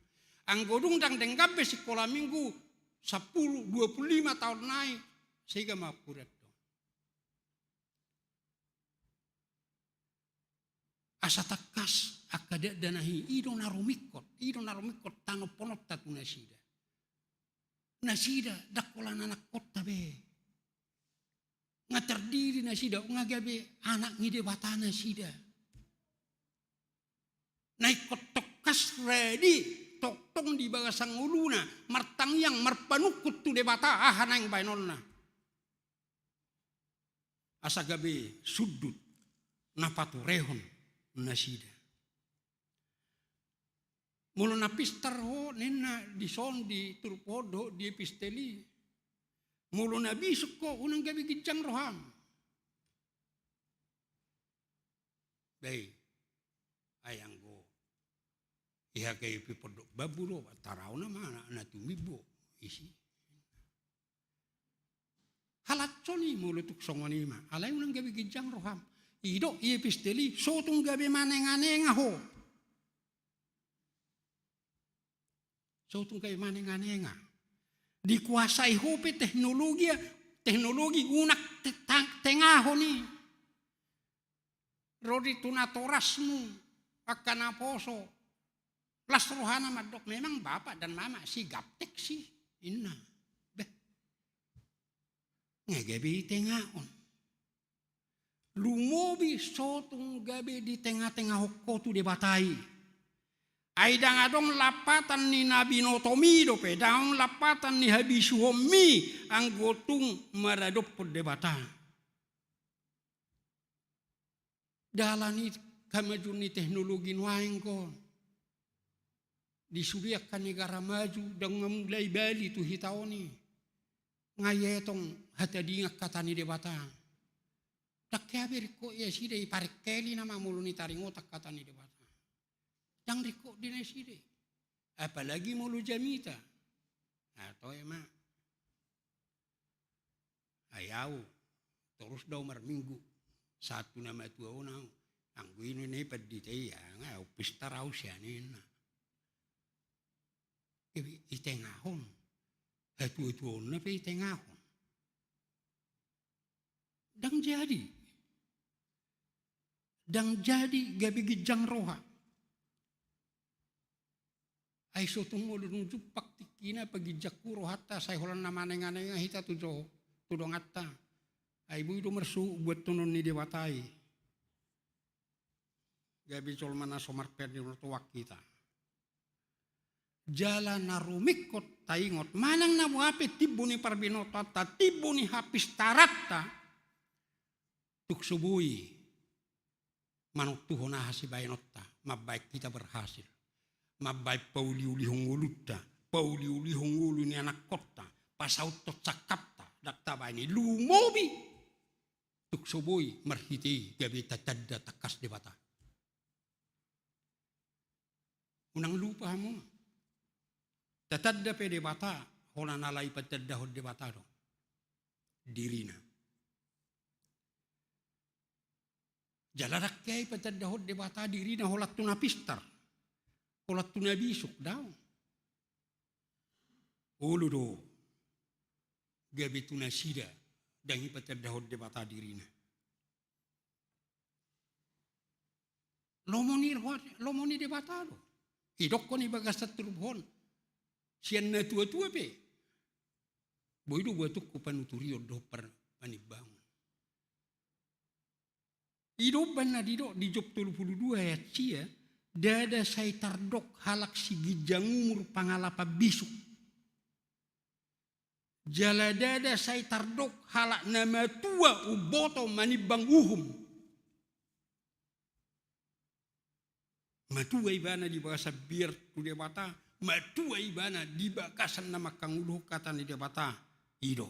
Anggo dung ndang denggan be sikola minggu, sampulu, dua pulu lima taon nai, sega ma hak hurianta on. Asa tangkas angka dakdanak i, i do na rumingkot, i do na rumingkot tanompononta tu nasida. Nasida ndang holan anakkonta be. Nga tardiri nasida, nga gabe anak ni Debata nasida. Na ingkon tangkas rade tongtong di bagasan ngoluna, martangiang, marpanungkun tu Debata aha naeng baenonna. Asa gabe sundut na paturehon nasida. Molo na pistar ho ninna dison di turpuk on dohot di epistel i. Molo na bisuk ho unang gabe ginjang roham. Be i, ai anggo i H K I P Pondok Bambu do, tarau nama na, na tumimbo isi. Halashon i molo tung songon i ma, alai unang gabe ginjang roham. I do i epistel i, so tung gabe manenga-nenga ho. So tung gabe manenga-nenga. Dikuasai ho pe teknologi, teknologi unang te-, tang-, tengahon i. Ro di tu natorasmu, angka naposo. Las rohana mandok, memang bapak dan mama si gaptek si, inna. Beh. Nga gabe i tengahon. Lumobi so tung gabe di tengah-tengahon ho tu Debata i. Ai ndang adong lapatan ni na binotomi dope, ndang adong lapatan ni habisuhonmi, anggo tung maradophon Debata. Dalan i kamajuon ni teknologi nuaeng on. Di sude angka negara maju, ndang mamulai bali tu hita on i. Nga ietong hatadingan hata ni Debata. Ndang hea be ringkot i nasida i, parengkel i nama molo nitaringotan hata ni Debata. Ndang ringkot di nasida i. Apalagi molo jamita. Nah, toe ma. Ai au, torus do au marminggu. Sahat tu na matua on au. Anggo i ninna pandita i, nga au pistar au sian i ninna. I, itengahon. Hatua-tuaonna pe itengahon. Ndang jadi. Ndang jadi gabe ginjang roha. Ai so tung molo dung jumpang tingkina paginjanghu rohanta, sai holan na manenga-nenga hita tu jo-, tu donganta. Ai boi do marsuhut buathonon ni Debata i. Gabe jolma na so marperninotoan hita. Jala na rumingkot taingot, manang na boha pe timbo ni parbinotoanta, timbo ni hapistaranta, tung so boi manontuhon aha sibaenonta, mambaen hita berhasil, mambaen pauliulihon ngolunta, pauliulihon ngolu ni anakkonta, pasauthon sangkapta, ndang tabaen i, lumobi tung so boi marhite i gabe tatanda tangkas Debata. Unang lupa hamu. Tatanda pe Debata, holan ala i patandahon Debata do dirina. Jala ndang hea i patandahon Debata dirina holan tu na pistar, holan tu na bisuk, daong. Olo do, gabe tu nasida ndang i patandahon Debata dirina. Lomo ni roha, lomo ni Debata do. Idokkon i bagasan turpuk on. Sian natua-tua pe. Boi do buatongku panuturion dohot par-, panimbangon. I do umbahen na didok di Job tolu pulu dua ayat sia, ndada sai tardok halak siginjang umur pangalapan bisuk. Jala ndada sai tardok halak na matua umboto manimbang uhum. Matua ibana di bagasan biar tu Debata, matua ibana di bagasan na mangkangoluhon hata ni Debata. I do.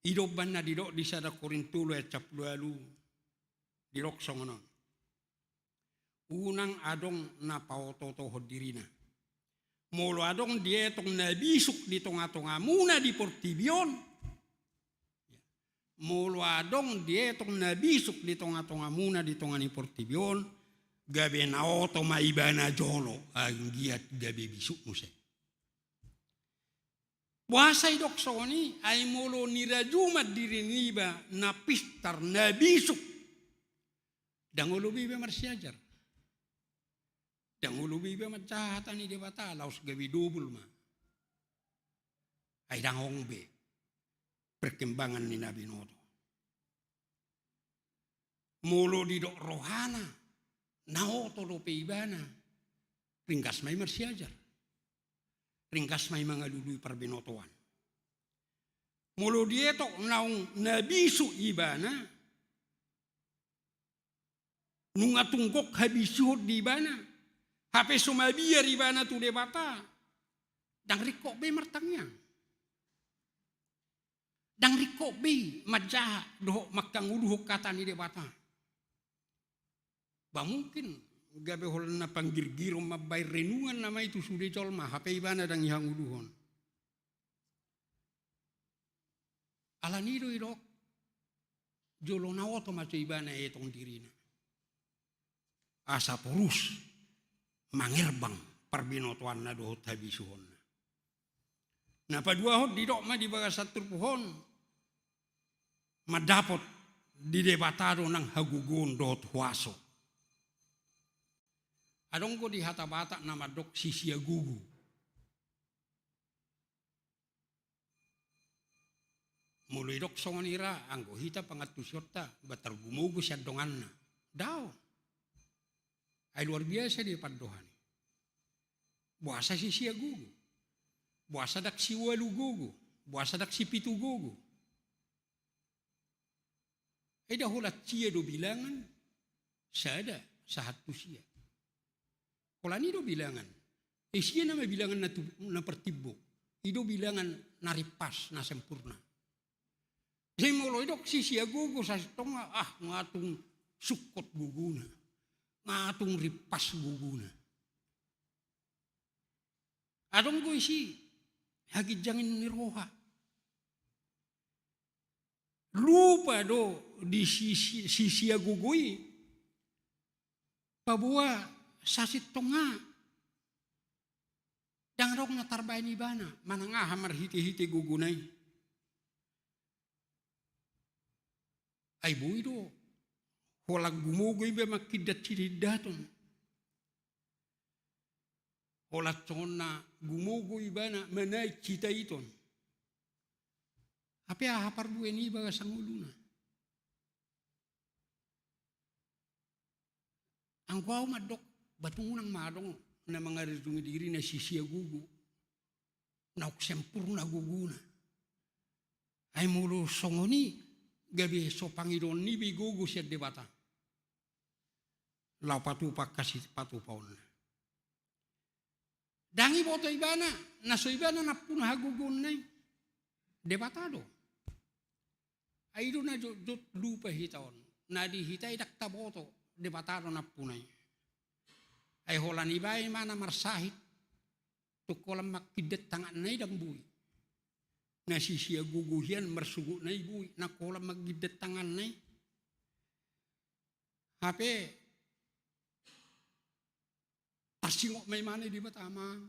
I do umbahen na didok di sada Korintus tolu ayat sampulu ualu, didok songon on. Unang adong na paotootohon dirina. Molo adong dietong na bisuk di tongatongamuna di portibi on, molo adong dietong na bisuk di tongatongamuna di tonga ni portibi on, gabe na oto ma ibana jolo, anggiat gabe bisuk muse. Boasa didok songon i? Ai molo nirajuma diri niba na pistar, na bisuk, ndang olo be iba marsiajar. Ndang olo be iba manjaha hata ni Debata, laos gabe dobul ma. Ai ndang adong be perkembangan ni na binoto. Molo didok rohana, na oto dope ibana, ringgas ma i marsiajar. Ringgas ma i mangalului parbinotoan. Molo dietong naung na bisuk ibana, nunga tung gok habisuhon di ibana, hape so mabiar ibana tu Debata, ndang ringkot be martangiang. Ndang ringkot be manjaha dohot mangkangoluhon hata ni Debata. Ba mungkin gabe holan na panggirgiron mambahen renungan nama i tu sude jolma, hape ibana ndang ihangoluhon. Alani i do didok, jolo na oto ma jo ibana etong dirina. Asa porus mangerbang parbinotoanna dohot habisuhonna. Na paduahon didok ma di bagasan turpuk on, mandapot di Debata do nang hagogoon dohot huaso. Adong do di hata Batak na mandok sisia gogo. Molo didok songon i ra, anggo hita pangantusionta, ba targumogo sian donganna. Daong. Ai luar biasa do pandohan i. Boasa sisia gogo? Boasa ndang siualu gogo? Boasa ndang sipitu gogo? Ai nda holan sia do bilangan, sada, sahat tu sia. Holan i do bilangan. Ai sia nama bilangan na tu-, na partimbo. I do bilangan na rimpas, na sempurna. Jadi molo didok sisia gogo sasintongna, ah, nga tung sungkot gogona. Nga tung rimpas gogona. Adong do isi haginjangan ni roha. Lupa do di si-, si-, sisia gogo i, paboa sasintongna ndang adong na tarbaen ibana, manang aha marhitehite gogona i. Ai boi do holan gumogo iba manghindat sihindaton. Holan songon na gumogo ibana manait sitaiton. Hape aha parbue ni iba sangoluna? Anggo au mandok, ba tung unang ma adong na mangarajumi dirina sisia gogo, naung sempurna gogona. Ai molo songon i, gabe so pangidoon ni be gogo sian Debata. Laho patupa angka sipatupaonna. Ndang iboto ibana, na so ibana nampuna hagogoonna i. Debata do. Ai i do na jotjot lupa hita on. Na di hita i ndang taboto, Debata do nampuna i. Ai holan iba i ma na marsahit. Tung holan manghindat tanganna i ndang boi. Na sisia gogo hian marsogotna i boi, nang holan manghindat tanganna i. Hape tarsingot ma ibana di Debata, Amang,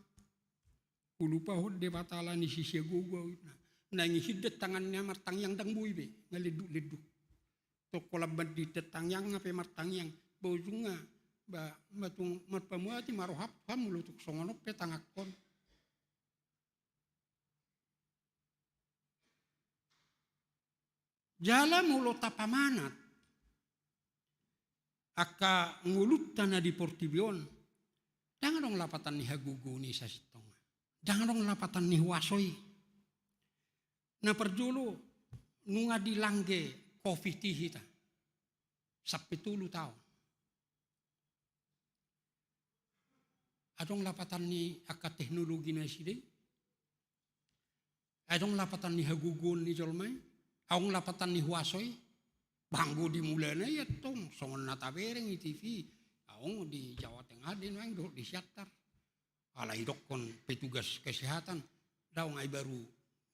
hulupahon Debata ala ni sisia gogo au. Naeng ihindat tanganna martangiang ndang boi be, nga lenduk-lenduk. Tung holan manghindat tangiang hape martangiang, ba ujungna, ba, ba tung marpamuati ma roham, Tuhan, molo tung songon on pe tanganhon. Jala molo tapamanat angka ngolunta na di portibi on, ndang adong lapatan ni hagogoon i sasintongna. Ndang adong lapatan ni huaso i. Na parjolo, nunga dilangge covid i hita. Sampe tolu taon. Adong lapatan ni angka teknologi na sidea i? Adong lapatan ni hagogoon ni jolma i, adong lapatan ni huaso i. Ba anggo di mulana i antong songon na tabereng i T V, adong di Jawa Tengah do i nuaeng dohot di Siantar. Alai didokkon petugas kesehatan, daong ai baru,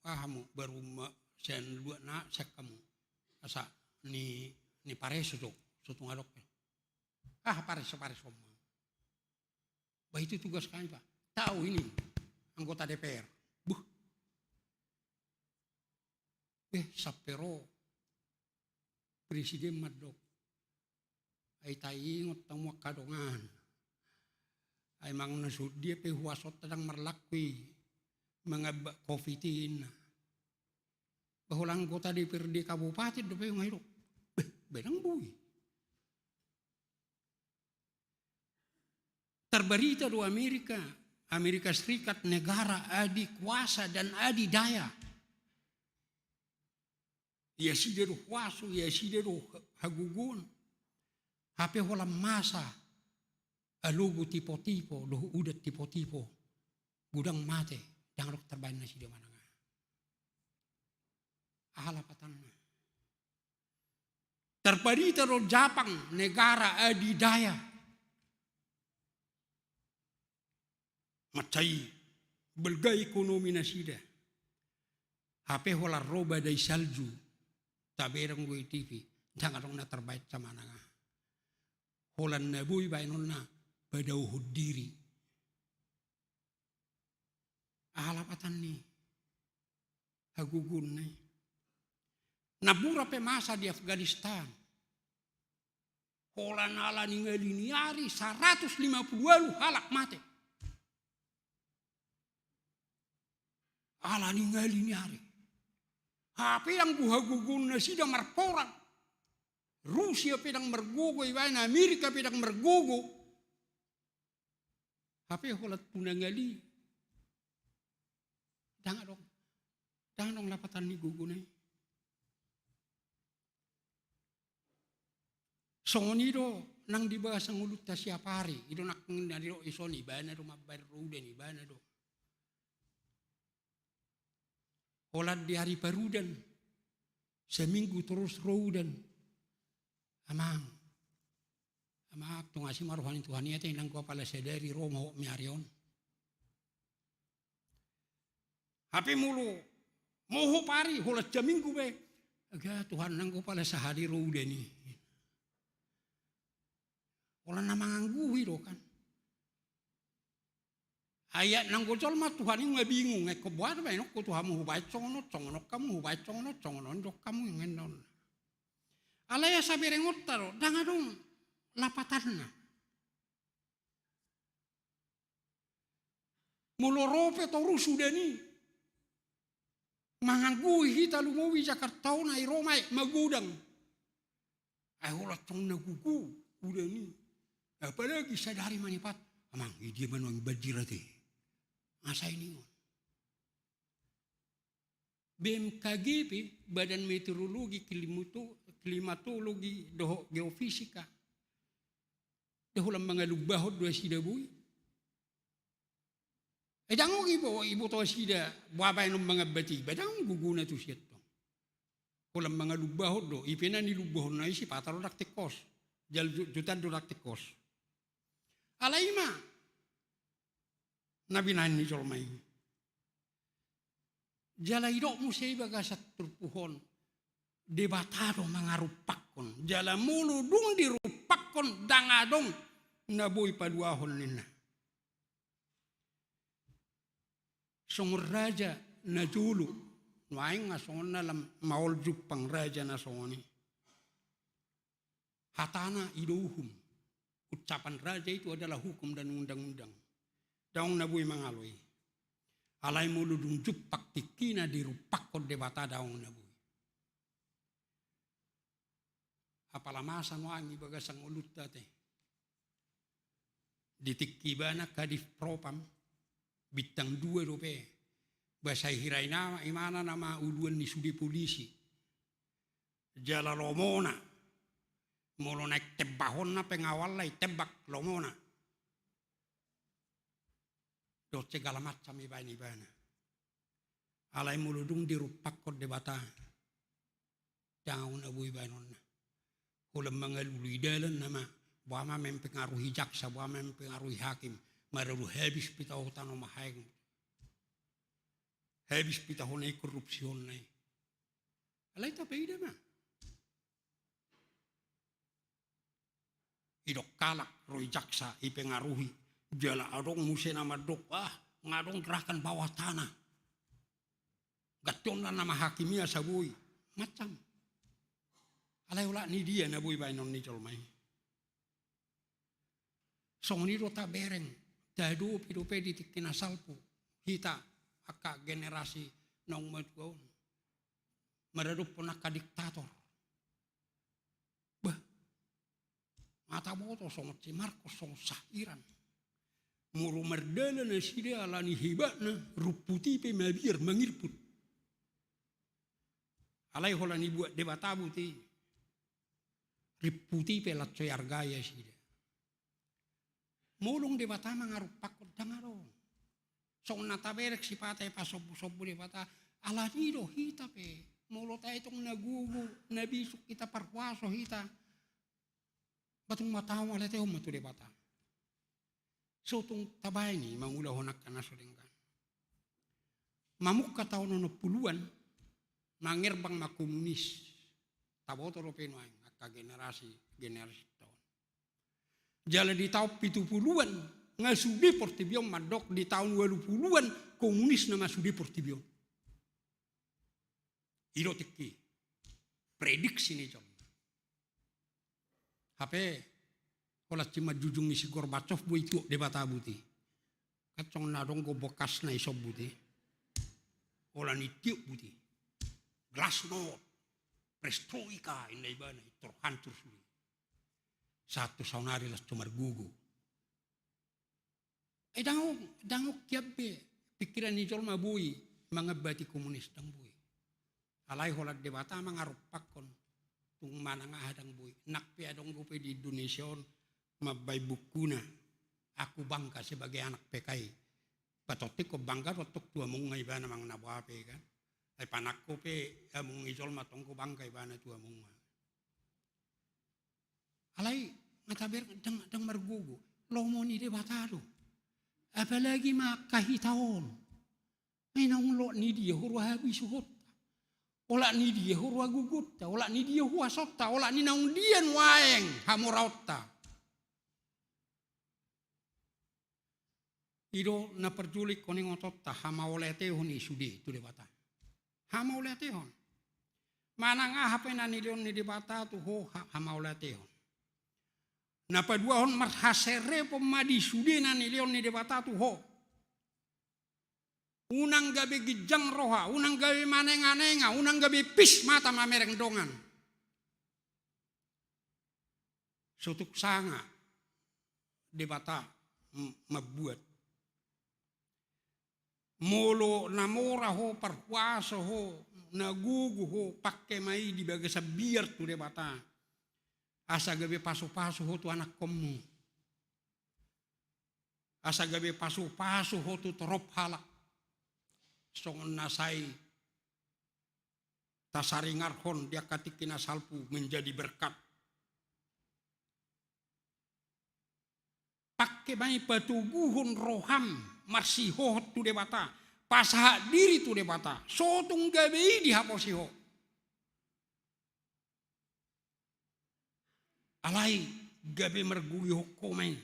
ah, hamu baru ma-, sian luat na sian hamu. Asa ni, ni pareso jo, so tung adong. Ah, pareso, pareso ma. Bah, itu tugas kami, Pak. Tahu ini anggota D P R. Buh. Eh, sampe ro presiden mandok. Ai taingot hamu angka dongan. Ai manang na songon dia pe huasonta ndang marlaku i mangamba covid i ninna. Bah, holan anggota D P R D kabupaten dope nga i do. Beh, benang bui. Terberita do Amerika, Amerika Serikat negara adikuasa dan adidaya. Ia sida do huaso, ia sida do hagogoon. Hape holan masa alogo tipo-tipo dohot udan tipo-tipo, godang mate, ndang adong tarbaen nasida manang aha. Aha lapatanna? Terberita do Japang negara adidaya. Mansai balga ekonomi nasida. Hape holan ro badai salju, tabereng do i T V, ndang adong na tarbaen manang aha. Holan na boi baenonna padaohon diri. Aha lapatan ni hagogoonna i? Naeng mura pe masa di Afganistan. Holan ala ni ngali ni ari saratus lima pulu ualu halak mate. Ala ni ngali ni ari. Hape anggo hagogoon nasida marporang. Rusia pe ndang margogo ibaen, Amerika pe ndang margogo. Hape holan tu na ngali. Ndang adong. Ndang adong lapatan ni gogona i. Songon i do nang di bagasan ngolunta siapari, i do nang na didok i son, ibana do mambaen ro udan, ibana do. Holan di ari parudan, saminggu torus ro udan. Amang, amang, tung asi ma roha ni Tuhan i ate, nanggo apala sadari ro ma hot ni ari on. Hape molo mohop ari, holan saminggu pe. Aga Tuhan, nanggo pala sahali ro udan i. Holan na mangangguhi do kan. Ai nanggo jolma Tuhan i nga bingung, ingkon boha do baenonku tu hamu hubaen songon on, songon on hamu hubaen songon on, songon on do hamu ingenon. Alai asa berengonta do, ndang adong lapatanna. Molo ro pe torus udan i, mangangguhi hita lumobi Jakarta on, ai ro ma i magodang. Ai holan tong na gugu udan i. Apalagi sadari manipat, amang, i dia ma nuaeng banjir ate. Asa i ningon. B M K G pe, Badan Meteorologi, Klimato-, Klimatologi dohot Geofisika. Nda holan mangalumbahon do nasida boi. Ai ndang ibo-, iboto nasida boha baenon mangambat i, ba ndang gogona tusi antong. Holan mangalumbahon do, i pe na nilumbahonna i sipata do ndang tingkos. Jala ju-, jutaan do ndang tingkos. Alai i ma na binahen ni jolma i. Jala didok muse i bagasan turpuk on, Debata do mangarumpakkon. Jala molo dung dirumpakkon, ndang adong na boi paduahon ninna. Songon raja na jolo, nuaeng nga songon na lam maol jumpang raja na songon i. Hatana i do uhum. Ucapan raja itu adalah hukum dan undang-undang. Daong na boi mangalo i. Alai molo dung jumpang tingkina dirumpakkon Debata, daong na boi. Apala masa nuaeng i bagasan ngolunta ate. Di tingki ibana Kadif Propam, bintang dua dope. Ba sai hira i nama, imana nama uluan ni sude polisi. Jala lomona. Molo naeng tembakonna pengawalna, itembak lomona. Dohot segala macam ibaen ibana. Alai molo dung dirumpakkon Debata, ndang adong na boi baenonna. Holan mangalului dalan nama, boha ma mempengaruhi jaksa, boha ma mempengaruhi hakim, maradu habis pitahon tano mahaeng. Habis pitahonna i, korupsihonna i. Alai tapaida ma. Didok halak ro i jaksa, dipengaruhi. Jala adong muse na mandok, ah, nga adong gerakan bawah tanah. Gantionna nama hakim i asa boi. Macam. Alai olat ni dia na boi baenon ni jolma i. Songon i do tabereng, tadopi dope di tingki na salpu. Hita angka generasi naung matua on maradophon angka diktator. Bah, nga taboto songon si Marcos, songon sah Iran. Molo mardalan nasida ala ni hebatna, rumput i pe mabiar mangirput. Alai holan dibuat Debata buti, rumput i pe lam so diargai nasida. Molo dung Debata mangarumpakkon, ndang adong. Songon na tabereng sipata i pasombusombu Debata, ala ni do hita pe, molo taetong na gogo, na bisuk hita parhuaso hita, ba tung ma tahu mauliatehon ma tu Debata. So tung tabaen i mangulahon angka na so denggan. Mamungka taon onom puluan, mangerbang ma komunis. Taboto dope nuaeng angka generasi, generasi taon. Jala di taon pitu puluan, nga sude portibi on, mandok di taon ualu puluan, komunis nama sude portibi on. I do tingki prediksi ni jolma. Hape, holan simanjujung ni si Gorbachev boi dituhuk Debata buti. Kan songon na adong do bekasna i sombut i. Holan ditiop buti. Glasnost, perestroika, inna ibana, i tor hancur sude. Sahat tu saonari lam so margogo. Eh, ndang, ndang hian be pikiran ni jolma boi mangambati komunis, ndang boi. Alai holan Debata mangarumpakkon, tung manang aha ndang boi. Nang pe adong dope di Indonesia on mambaen bukuna, "Aku bangga sebagai anak P K I." Patontingkon bangga do tong tu amongna ibana manang na boha pe, kan. Ai panangko pe among ni jolma tong do bangga ibana tu amongna. Alai nga tabereng, ndang, ndang margogo. Lomo ni Debata do. Apalagi ma angka hita on. Ai naung olat ni dia huroha habisuhonta. Olat ni dia huroha gogonta. Olat ni dia huasonta. Olat ni naung dia nuaeng hamoraonta. I do na parjolo ingkon ingotonta, hamauliatehon i sude tu Debata. Hamauliatehon. Manang aha pe na nilehon ni Debata tu ho, ha-, hamauliatehon. Na paduahon, marhaserepon ma di sude na nilehon ni Debata tu ho. Unang gabe ginjang roha, unang gabe manenganenga, unang gabe pis mata mamereng dongan. So tung sanga Debata m-, mambuat. Molo na mora ho, parhuaso ho, na gogo ho, pangke ma i di bagasan biar tu Debata. Asa gabe pasupasu ho tu anakkonmu. Asa gabe pasupasu ho tu torop halak. Songon na sai tasaringarhon di angka tingki na salpu, menjadi berkat. Pangke ma i patoguhon roham marsihohot tu Debata, pasahat diri tu Debata, so tung gabe i dihaposi ho. Alai gabe margugihon ho ma i.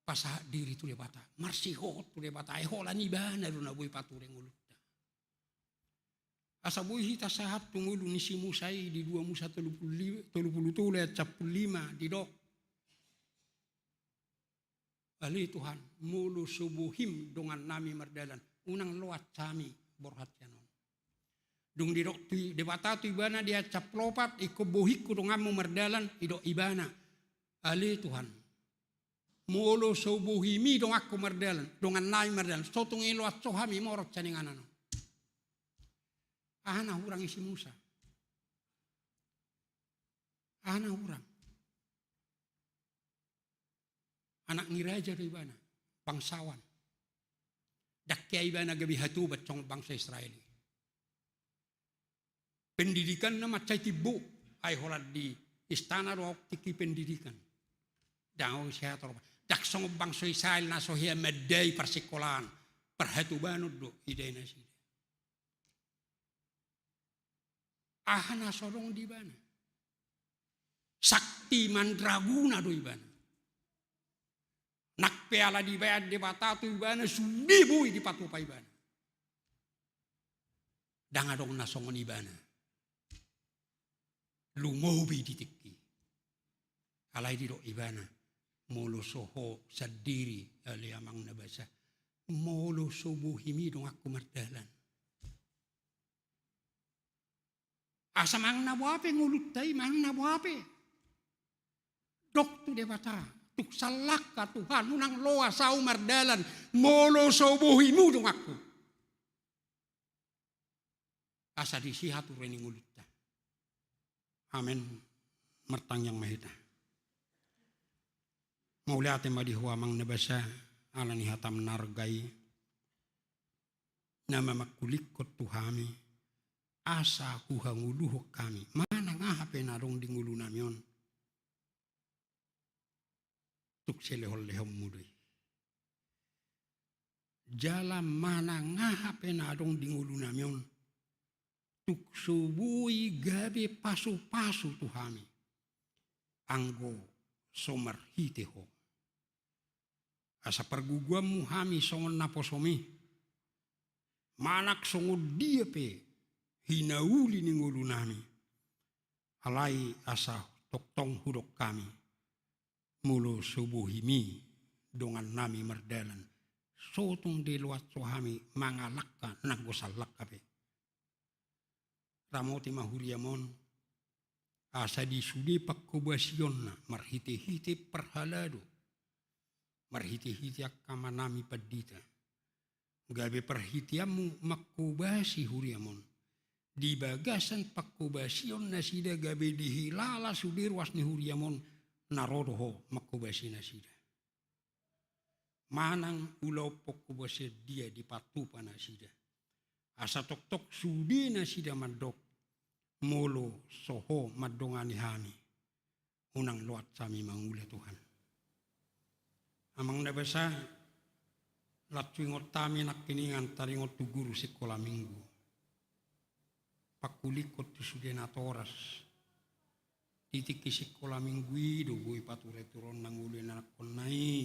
Pasahat diri tu Debata, marsihohot tu Debata, ai holan ibana do na boi pature ngolunta. Asa boi hita sahat tu ngolu ni si Musa i di dua Musa tolu pulu lima, tolu pulu tolu ayat sampulu lima didok. Ale Tuhan, molo so bohim dongannami mardalan, unang loas hami borhat sian on. Dung didok tu Debata tu ibana di ayat sampulu opat, ingkon bohingku donganmu mardalan, didok ibana. Ale Tuhan, molo so bohimi donganku mardalan, dongannami mardalan, so tung i loas ho hami morot sian inganan on. Aha na hurang i si Musa? Aha na hurang? Anak ni raja do ibana, bangsawan. Ndang Kea ibana gabe hatoban songon bangso Israel i. Pendidikanna mansai timbo, ai holan di istana do ahu tingki pendidikan. Ndang adong sehat roba. Ndang songon bangso Israel na so hea mandai parsikolaan, parhatobanon do idae nasida. Aha na so adong di ibana? Sakti mandraguna do ibana. Nang pe ala dibaen Debata tu ibana sude boi dipatupa ibana. Ndang adong na songon ibana. Lumobi di tingki. Alai didok ibana, molo so ho sandiri ale amang na basa, molo so bohimi donganku mardalan. Asa manang na boa pe ngolunta i, manang na boa pe. Dok tu Debata, tung sallangka Tuhan, unang loas ahu mardalan, molo so bohimu donganku. Asa disi haturan ni ngolunta. Amen. Martangiang ma hita. Mauliate ma di Ho amang na basa, ala ni hatam na arga i, na mamangkulinghon tu hami, asa huhangoluhon hami manang aha pe na adong di ngolunami on. Tung silehonlehonmu do i. Jala manang aha pe na adong di ngolunami on, tung so boi gabe pasupasu tu hami, anggo so marhite Ho. Asa pargogoanmu hami songon naposomi, manang songon dia pe hinauli ni ngolunami. Alai asa tongtong hudok hami, molo so bohimi dongannami mardalan, so tung diloas Ho hami mangalangka nanggo sallangka pe. Ramoti ma huriam on, asa di sude panghobasionna marhitehite parhalado, marhitehite angka amanami pandita, gabe parhiteanmu manghobasi huriam on. Di bagasan panghobasion nasida gabe dihilala sude ruas ni huriam on, na ro do Ho manghobasi nasida. Manang ulaon panghobasion dia dipatupa nasida, asa tongtong sude nasida mandok, molo so Ho mandongani hami, unang loas hami mangula Tuhan. Amang na basa, las huingot hami nangkiningan taringot tu guru sikola minggu. Pangkulinghon tu sude natoras. Di tingki sikola minggu i do boi paturaturon na ngolu ni anakkonna i.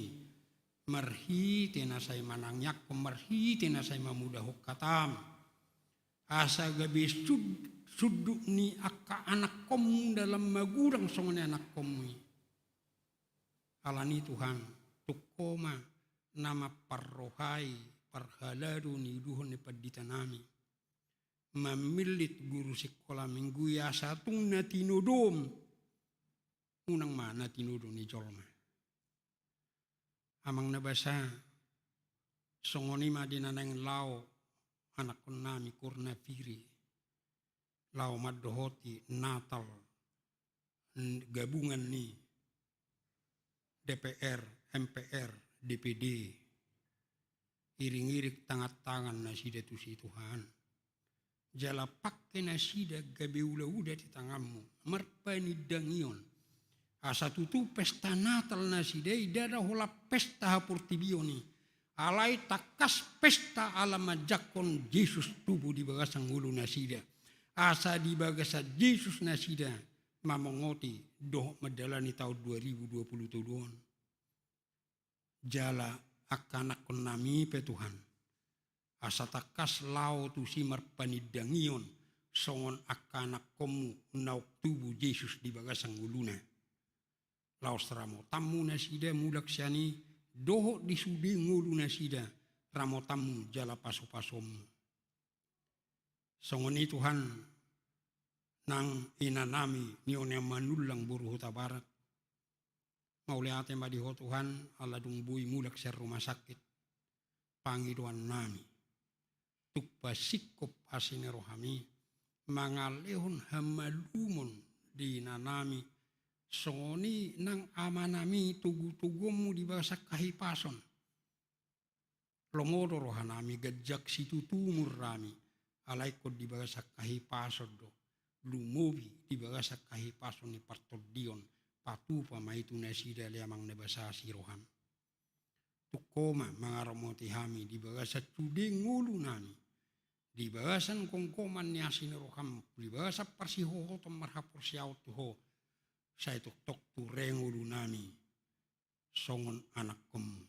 Marhite na sai manangiangkon, marhite na sai mamodahon hatam. Asa gabe sud-, sundut ni angka anakkonmu dalan magodang songon i anakkonmu i. Alani Tuhan, tung Ho ma na mamparrohai parhalado niuluhon ni panditanami. Mamillit guru sikola minggu i asa tung na tinodom, unang ma na tinodo ni jolma. Amang na basa, songon i ma di na naeng laho anakkonnami Kurna Firi, laho mandohoti Natal, n-, gabungan ni D P R, M P R, D P D, iring-iring tangan-tangan nasida tusi Tuhan. Jala pangke nasida gabe ula-ula di tanganmu, marpanindangion. Asa tutu pesta Natal nasida i ndada holan pesta haportibion i. Alai tangkas pesta ala manjangkon Jesus tubu di bagasan ngolu nasida. Asa di bagasan Jesus nasida mamongoti dohot mandalani taon dua ribu dua puluh tolu on. Jala angka anakkonnami pe Tuhan, asa tangkas laho tusi marpanindangion songon angka anakkonmu naung tubu Jesus di bagasan ngoluna. Laos ramotanmu nasida mulak sian i, dohot di sude ngolu nasida, ramotanmu jala pasupasuonmu. Songon i Tuhan, nang inanami Nione Manullang boru Hutabarat, mauliate ma di Ho Tuhan, ala dung boi mulak sian rumah sakit, pangidoannami tung pasingkop asi ni rohami, mangalehon hamalumon di inanami, songon i nang amanami togutoguonmu di bagasan hahipason. Lomo do rohanami, ganjang situtu umurnami, ala ingkon di bagasan hahipason do, lumobi di bagasan hahipason ni partondion, patupa ma i tu nasida ale Amang na basa asi roham. Tung Ho ma mangaramoti hami di bagasan sude ngolunami, di bagasan gomgoman ni asi ni roham, di bagasan parsihohoton marhaporseaon tu Ho, sai tongtong ture ngolunami songon anakkonmu,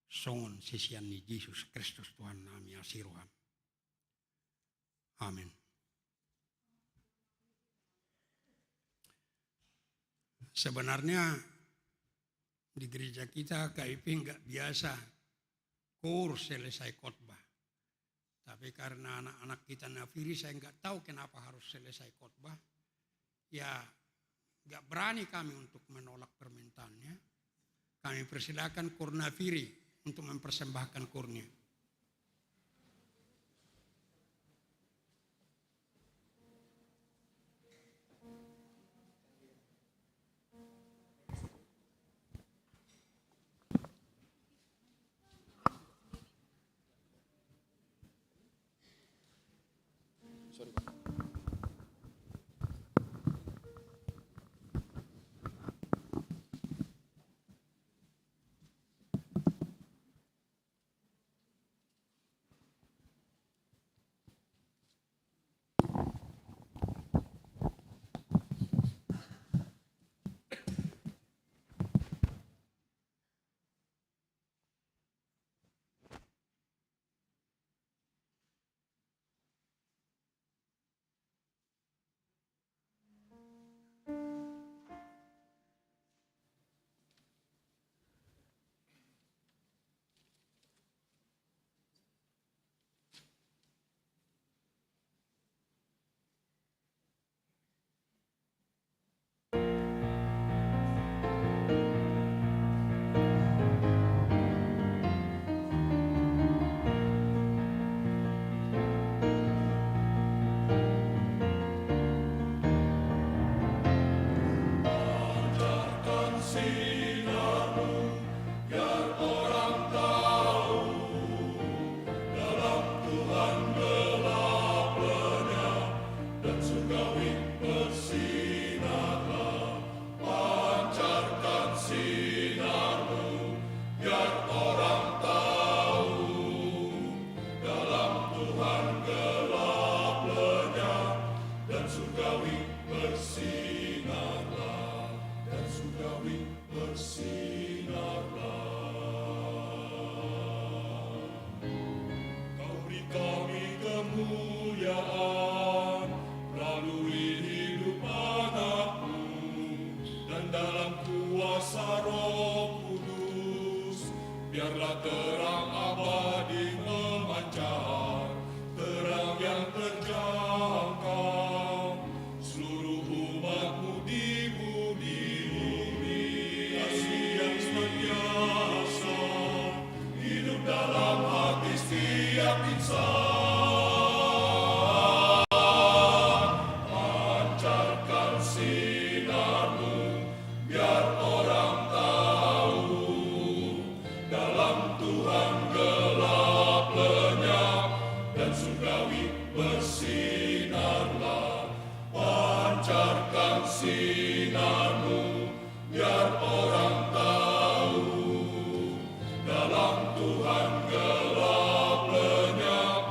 songon sisean ni Jesus Kristus Tuhannami, asi roham. Amin. Sebenarnya di gereja kita K I P nggak biasa koor selesai khotbah. Tapi karena anak-anak kita Nafiri, saya nggak tahu kenapa harus selesai khotbah. Ya, nggak berani kami untuk menolak permintaannya. Kami persilakan koor Nafiri untuk mempersembahkan koornya. Sorry, Pak. Pancarkan sinar-Mu, biar orang tahu, dalam Tuhan gelap lenyap, dan surgawi bersinarlah. Pancarkan sinar-Mu, biar orang tahu, dalam Tuhan gelap lenyap, dan surgawi bersinarlah, dan surgawi bersinarlah. Kau beri kami kemuliaan melalui hidup Anak-Mu, dan dalam kuasa Roh Kudus, biarlah terang abadi memancar, terang yang terjangkau, seluruh umat-Mu di bumi. Kasih yang senantiasa hidup dalam hati setiap insan. Pancarkan sinar-Mu, biar orang tahu, dalam Tuhan gelap lenyap, dan surgawi bersinarlah. Pancarkan sinar-Mu, biar orang tahu, dalam Tuhan gelap lenyap,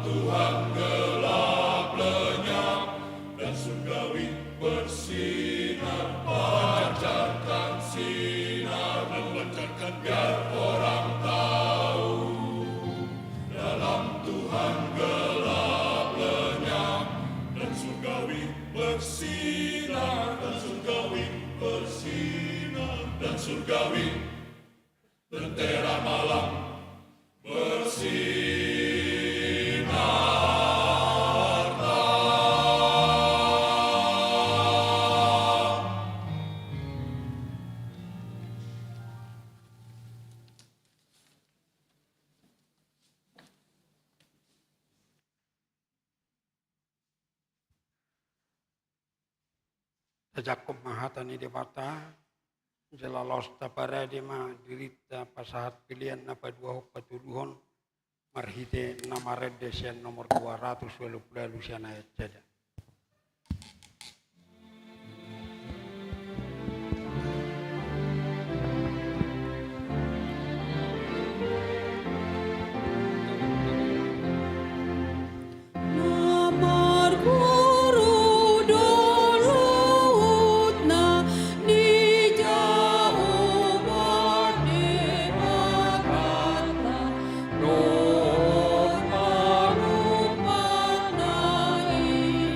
Tuhan gelap lenyap dan surgawi bersinar, pancarkan sinar dan pancarkan biar orang tahu. Dalam Tuhan gelap lenyap dan surgawi bersinar, dan surgawi bersinar, dan surgawi lentera malam bersinar. Tajangkon ma hata ni Debata, jala laos taparade ma dirinta pasahat pelean na paduahon patuduhon, marhite na marende sian nomor dua ratus ualu pulu ualu sian ayat sada. Na marguru do luhutna di jahowa Debatanta, ro panumpahanna i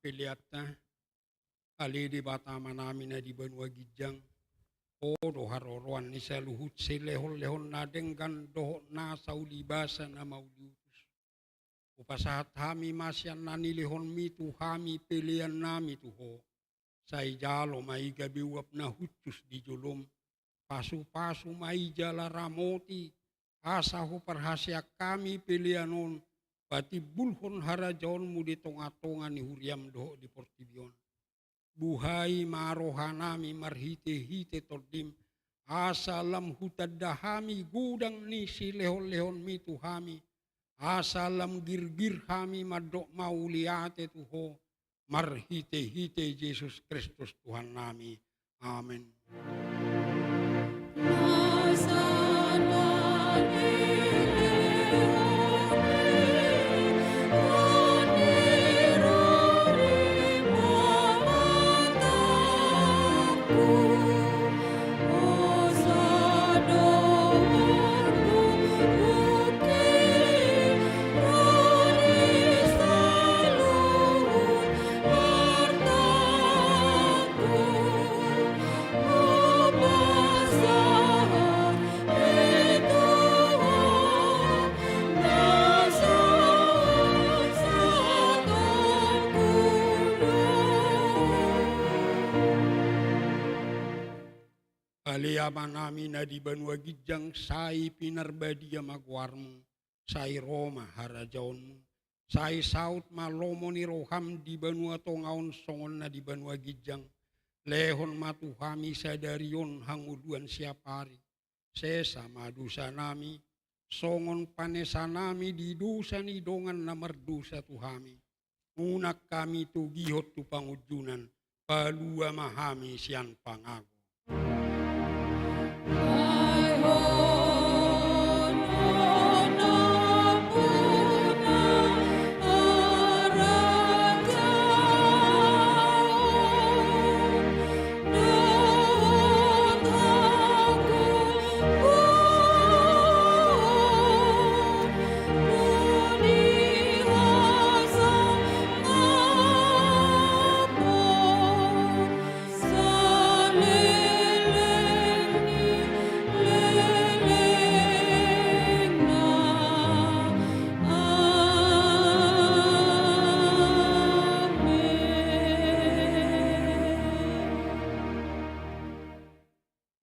peleanta. Ale Debata Amanami na di banua ginjang, Ho do haroroan ni saluhut silehon-lehon na denggan dohot nasa ulibasa na mauliutus. Hupasahat hami ma sian na nilehonmi tu hami peleannami tu Ho. Sai jalo ma i gabe uap na hushus di jolom. Pasu-pasu ma i jala ramoti, asa huparhaseang hami pelean on patimbulhon harajaonmu di tonga-tonga ni huriam dohot di portibi on. Buhai ma rohanami marhite-hite Tondim, asa lam hutanda hami godang ni silehon-lehonmi tu hami, asa lam girgir hami mandok mauliate tu Ho, marhite-hite Jesus Kristus Tuhannami. Amen. Ale Amanami na di banua ginjang, sai pinarbadia ma goarmu, sai ro ma harajaonmu, sai saut ma lomo ni roham di banua tonga on songon na di banua ginjang. Lehon ma tu hami sadari on hangoluan siapari. Sesa ma dosanami, songon panesanami di dosa ni dongan na mardosa tu hami. Unang hami togihon tu pangunjunan, palua ma hami sian pangago.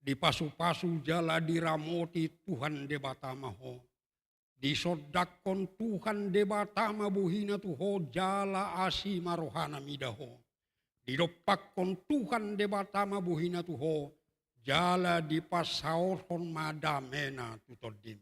Dipasu-pasu jala diramoti Tuhan Debata ma ho. Disondangkon Tuhan Debata ma bohina tu ho jala asi ma rohana mida ho. Didompakkon Tuhan Debata ma bohina tu ho jala dipasaorhon ma damena tu tondim.